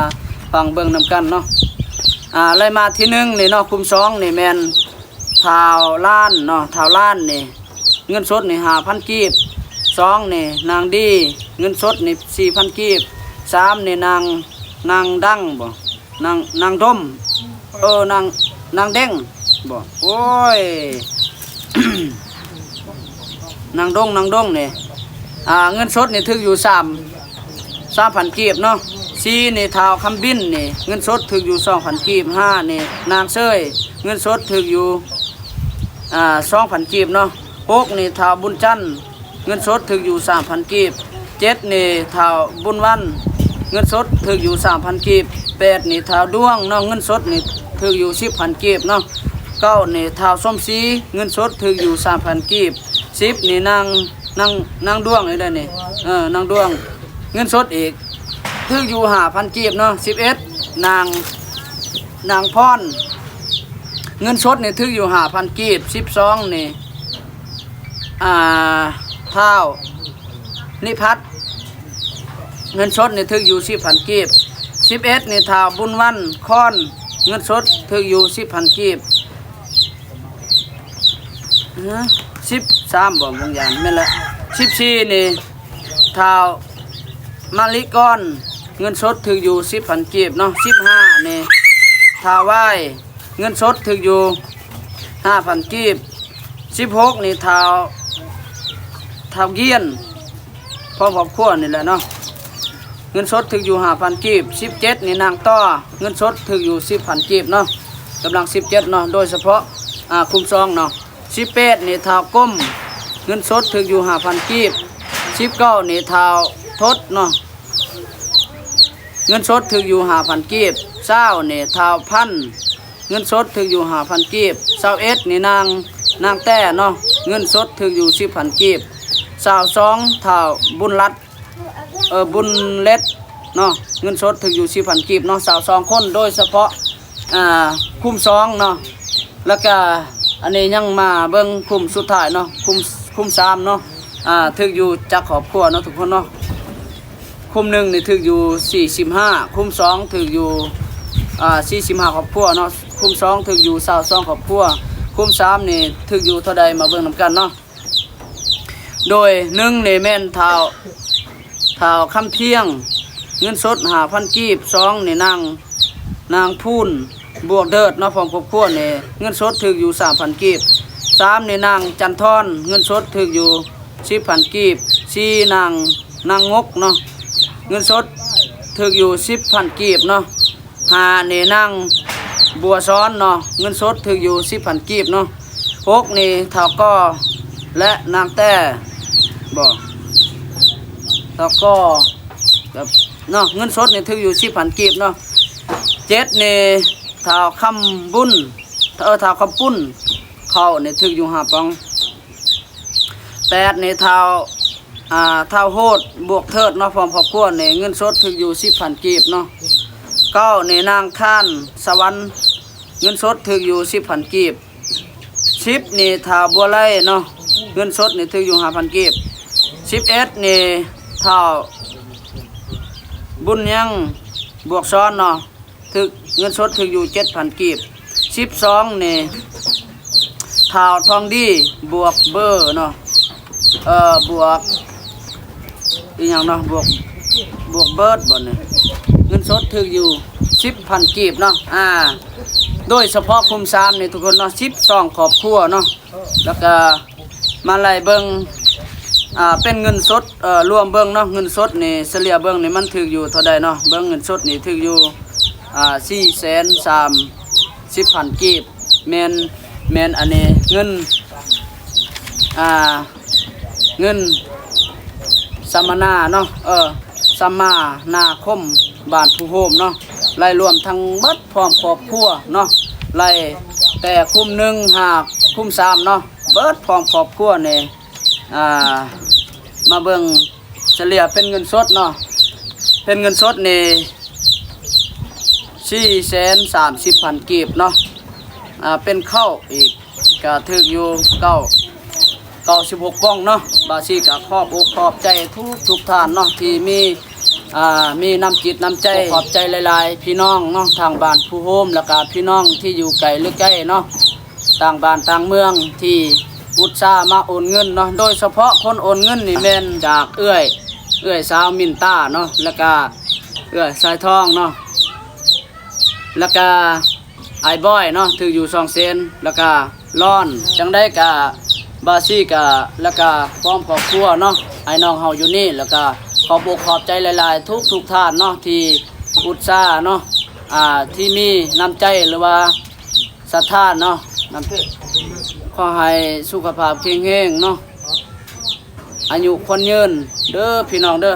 ຟັງເບິ່ງນຳກັນເນາະ. ອ່າ ໄລ່ມາທີໜຶ່ງນີ້ເນາະ ຄຸ້ມສອງນີ້ແມ່ນ ທ້າວລ້ານເນາະ ທ້າວລ້ານນີ້ ເງິນສົດນີ້ຫ້າພັນກີບ. ສອງນີ້ນາງດີ ເງິນສົດນີ້ສີ່ພັນກີບ. ສາມນີ້ນາງ ນາງດັງບໍ ນາງ ນາງດົມ ເອີ ນາງ ນາງເດັງບໍ ໂອ້ຍ ນາງດົງ ນາງດົງນີ້ ອ່າ ເງິນສົດນີ້ຖືກຢູ່ສາມ ສາມພັນກີບເນາະ. ສີ່ນີ້ທ້າວຄຳບິນນີ້ ເງິນສົດຖືກຢູ່ສອງພັນກີບ. ຫ້ານີ້ນາງເຊີຍ ເງິນສົດຖືກຢູ່ ອ່າ ສອງພັນກີບເນາະ. ຫົກນີ້ທ້າວບຸນຈັນ ເງິນສົດຖືກຢູ່ສາມພັນກີບ. ເຈັດນີ້ທ້າວບຸນວັນ ເງິນສົດຖືກຢູ່ສາມພັນກີບ. ແປດນີ້ທ້າວດວງເນາະ ເງິນສົດນີ້ຖືກຢູ່ສິບພັນກີບເນາະ. ເກົ້ານີ້ທ້າວສົມສີ ເງິນສົດຖືກຢູ່ສາມພັນກີບ. ສິບນີ້ນາງ ນາງ ນາງດວງນີ້ເດ້ນີ້ ເອີ ນາງດວງ ເງິນສົດອີກຖືກຢູ່ຫ້າພັນກີບເນາະ. ສິບເອັດນາງ ນາງພອນ ເງິນສົດນີ້ຖືກຢູ່ຫ້າພັນກີບ. ສິບສອງນີ້ ອ່າ ທ້າວນິພັດ ເງິນສົດນີ້ຖືກຢູ່ສິບພັນກີບ. ສິບເອັດນີ້ທ້າວບຸນວັນຄອນ ເງິນສົດຖືກຢູ່ສິບພັນກີບ. ຮະ ສິບສາມບໍ່ ບາງຢ່າງແມ່ນລະ. ສິບສີ່ນີ້ທ້າວມະລິກອນ ເງິນສົດຖືກຢູ່ສິບພັນກີບເນາະ. ສິບຫ້ານີ້ທ້າວວາຍ ເງິນສົດຖືກຢູ່ຫ້າພັນກີບ. ສິບຫົກນີ້ທ້າວ ທ້າວກຽນ ພ້ອມຄອບຄົວນີ້ແຫຼະເນາະ ເງິນສົດຖືກຢູ່ຫ້າພັນກີບ. ສິບເຈັດນີ້ນາງຕໍ່ ເງິນສົດຖືກຢູ່ສິບພັນກີບເນາະ ກຳລັງສິບເຈັດເນາະ ໂດຍສະເພາະ ອ່າ ຄຸ້ມສອງເນາະ. ສິບແປດນີ້ທ້າວກົມ ເງິນສົດຖືກຢູ່ຫ້າພັນກີບ. ສິບເກົ້ານີ້ທ້າວທົດເນາະ ເງິນສົດຖືກຢູ່ຫ້າພັນກີບ. ຊາວນີ້ທ້າວພັນ ເງິນສົດຖືກຢູ່ຫ້າພັນກີບ. ຊາວເອັດນີ້ນາງ ນາງແຕ້ເນາະ ເງິນສົດຖືກຢູ່ສິບພັນກີບ. ຊາວສອງທ້າວບຸນລັດ ເອີ ບຸນເລັດເນາະ ເງິນສົດຖືກຢູ່ສິບພັນກີບເນາະ ຊາວສອງຄົນ ໂດຍສະເພາະ ອ່າ ຄຸ້ມສອງເນາະ. ແລ້ວກະອັນນີ້ຍັງມາເບິ່ງຄຸ້ມສຸດທ້າຍເນາະ ຄຸ້ມ ຄຸ້ມສາມເນາະ ອ່າ ຖືກຢູ່ຈັກຄອບຄົວເນາະທຸກຄົນເນາະ. ຄຸ້ມໜຶ່ງນີ້ຖືກຢູ່ສີ່ສິບຫ້າ ຄຸ້ມສອງຖືກຢູ່ ອ່າ ສີ່ສິບຫ້າຄອບຄົວເນາະ ຄຸ້ມສອງຖືກຢູ່ຊາວສອງຄອບຄົວ ຄຸ້ມສາມນີ້ຖືກຢູ່ເທົ່າໃດ ມາເບິ່ງນຳກັນເນາະ. ໂດຍໜຶ່ງນີ້ແມ່ນທ້າວ ທ້າວຄຳພຽງ ເງິນສົດຫ້າພັນກີບ. ສອງນີ້ນາງ ນາງພູນ ບວກເດີດເນາະ ພ້ອມຄອບຄົວນີ້ ເງິນສົດຖືກຢູ່ສາມພັນກີບ. ສາມນີ້ນາງຈັນທອນ ເງິນສົດຖືກຢູ່ສິບພັນກີບ. ສີ່ນາງ ນາງງົກເນາະ ເງິນສົດຖືກຢູ່ສິບພັນກີບເນາະ. ຫ້ານີ້ນາງບົວສອນເນາະ ເງິນສົດຖືກຢູ່ສິບພັນກີບເນາະ. ຫົກນີ້ທ້າວກໍ ແລະ ນາງແຕ້ບໍ ທ້າວກໍ ແບບເນາະ ເງິນສົດນີ້ຖືກຢູ່ສິບພັນກີບເນາະ. ເຈັດນີ້ທ້າວຄຳບຸນ ເອີ ທ້າວຄຳປຸ້ນ ເຂົ້ານີ້ຖືກຢູ່ຫ້າປ່ອງ. ແປດນີ້ທ້າວ ອ່າ ທ້າວໂຫດ ບວກເທີດເນາະ ພ້ອມຄອບຄົວນີ້ ເງິນສົດຖືກຢູ່ສິບພັນກີບເນາະ. ເກົ້ານີ້ນາງທ່ານສະຫວັນ ເງິນສົດຖືກຢູ່ສິບພັນກີບ. ສິບນີ້ທ້າວບົວໄລເນາະ ເງິນສົດນີ້ຖືກຢູ່ຫ້າພັນກີບ. ສິບເອັດນີ້ທ້າວບຸນຍັງ ບວກຊ້ອນເນາະ ຖືກ ເງິນສົດຖືກຢູ່ເຈັດພັນກີບ. ສິບສອງນີ້ທ້າວທອງດີ ບວກເບີເນາະ ເອີ ບວກອີ່ຫຍັງເນາະ ບວກ ບວກເບິດບ່ອນນີ້ ເງິນສົດຖືກຢູ່ສິບພັນກີບເນາະ ອ່າ ໂດຍສະເພາະຄຸ້ມສາມນີ້ທຸກຄົນເນາະ ສິບສອງຄອບຄົວເນາະ ແລ້ວກະມາໄລ່ເບິ່ງ ອ່າ ເປັນເງິນສົດ ເອີ ລວມເບິ່ງເນາະ ເງິນສົດນີ້ສະເລ່ຍເບິ່ງນີ້ມັນຖືກຢູ່ເທົ່າໃດເນາະ ເບິ່ງເງິນສົດນີ້ຖືກຢູ່ ອ່າ ສີ່ແສນສາມສິບພັນກີບ ແມ່ນ ແມ່ນອັນນີ້ເງິນ ອ່າ ເງິນສຳມະນາເນາະ ເອີ ສຳມະນາຄົມບ້ານພູໂຮມເນາະ ໄລ່ລວມທັງເບິດພ້ອມຄອບຄົວເນາະ ໄລ່ແຕ່ຄຸ້ມໜຶ່ງຫາຄຸ້ມສາມເນາະ ເບິດພ້ອມຄອບຄົວນີ້ ອ່າ ມາເບິ່ງສະເລ່ຍເປັນເງິນສົດເນາະ ເປັນເງິນສົດນີ້ສີ່ແສນສາມສິບພັນກີບເນາະ ອ່າ ເປັນເຂົ້າອີກ ກະຖືກຢູ່ເກົ້າ ເກົ້າສິບຫົກປ່ອງເນາະ ບາຊີກະຂອບອົກຂອບໃຈທຸກໆທ່ານເນາະ ທີ່ມີ ອ່າ ມີນ້ຳຈິດນ້ຳໃຈ ຂໍຂອບໃຈຫຼາຍໆ ພີ່ນ້ອງເນາະ ທາງບ້ານພູໂຮມ ແລ້ວກະພີ່ນ້ອງທີ່ຢູ່ໄກຫຼືໃກ້ເນາະ ຕ່າງບ້ານຕ່າງເມືອງ ທີ່ອຸດສ່າມາໂອນເງິນເນາະ ໂດຍສະເພາະຄົນໂອນເງິນນີ້ແມ່ນຈາກເອື້ອຍ ເອື້ອຍສາວມິນຕາເນາະ ແລ້ວກະເອື້ອຍສາຍທອງເນາະ ແລ້ວກະ ອ້າຍບອຍເນາະ ຖືກຢູ່ສອງແສນ ແລ້ວກະລອນ ຈັ່ງໃດກະ ບາຊີກະ ແລ້ວກະພ້ອມຄອບຄົວເນາະ ອ້າຍນ້ອງເຮົາຢູ່ນີ້ ແລ້ວກະຂອບອົກຂອບໃຈຫຼາຍໆ ທຸກໆທ່ານເນາະ ທີ່ອຸດສ່າເນາະ ອ່າ ທີ່ມີນ້ຳໃຈ ຫຼືວ່າສັດທາເນາະ ນຳ ຂໍໃຫ້ສຸຂະພາບແຂງແຮງເນາະ ອາຍຸຂວັນຍືນເດີພີ່ນ້ອງເດີ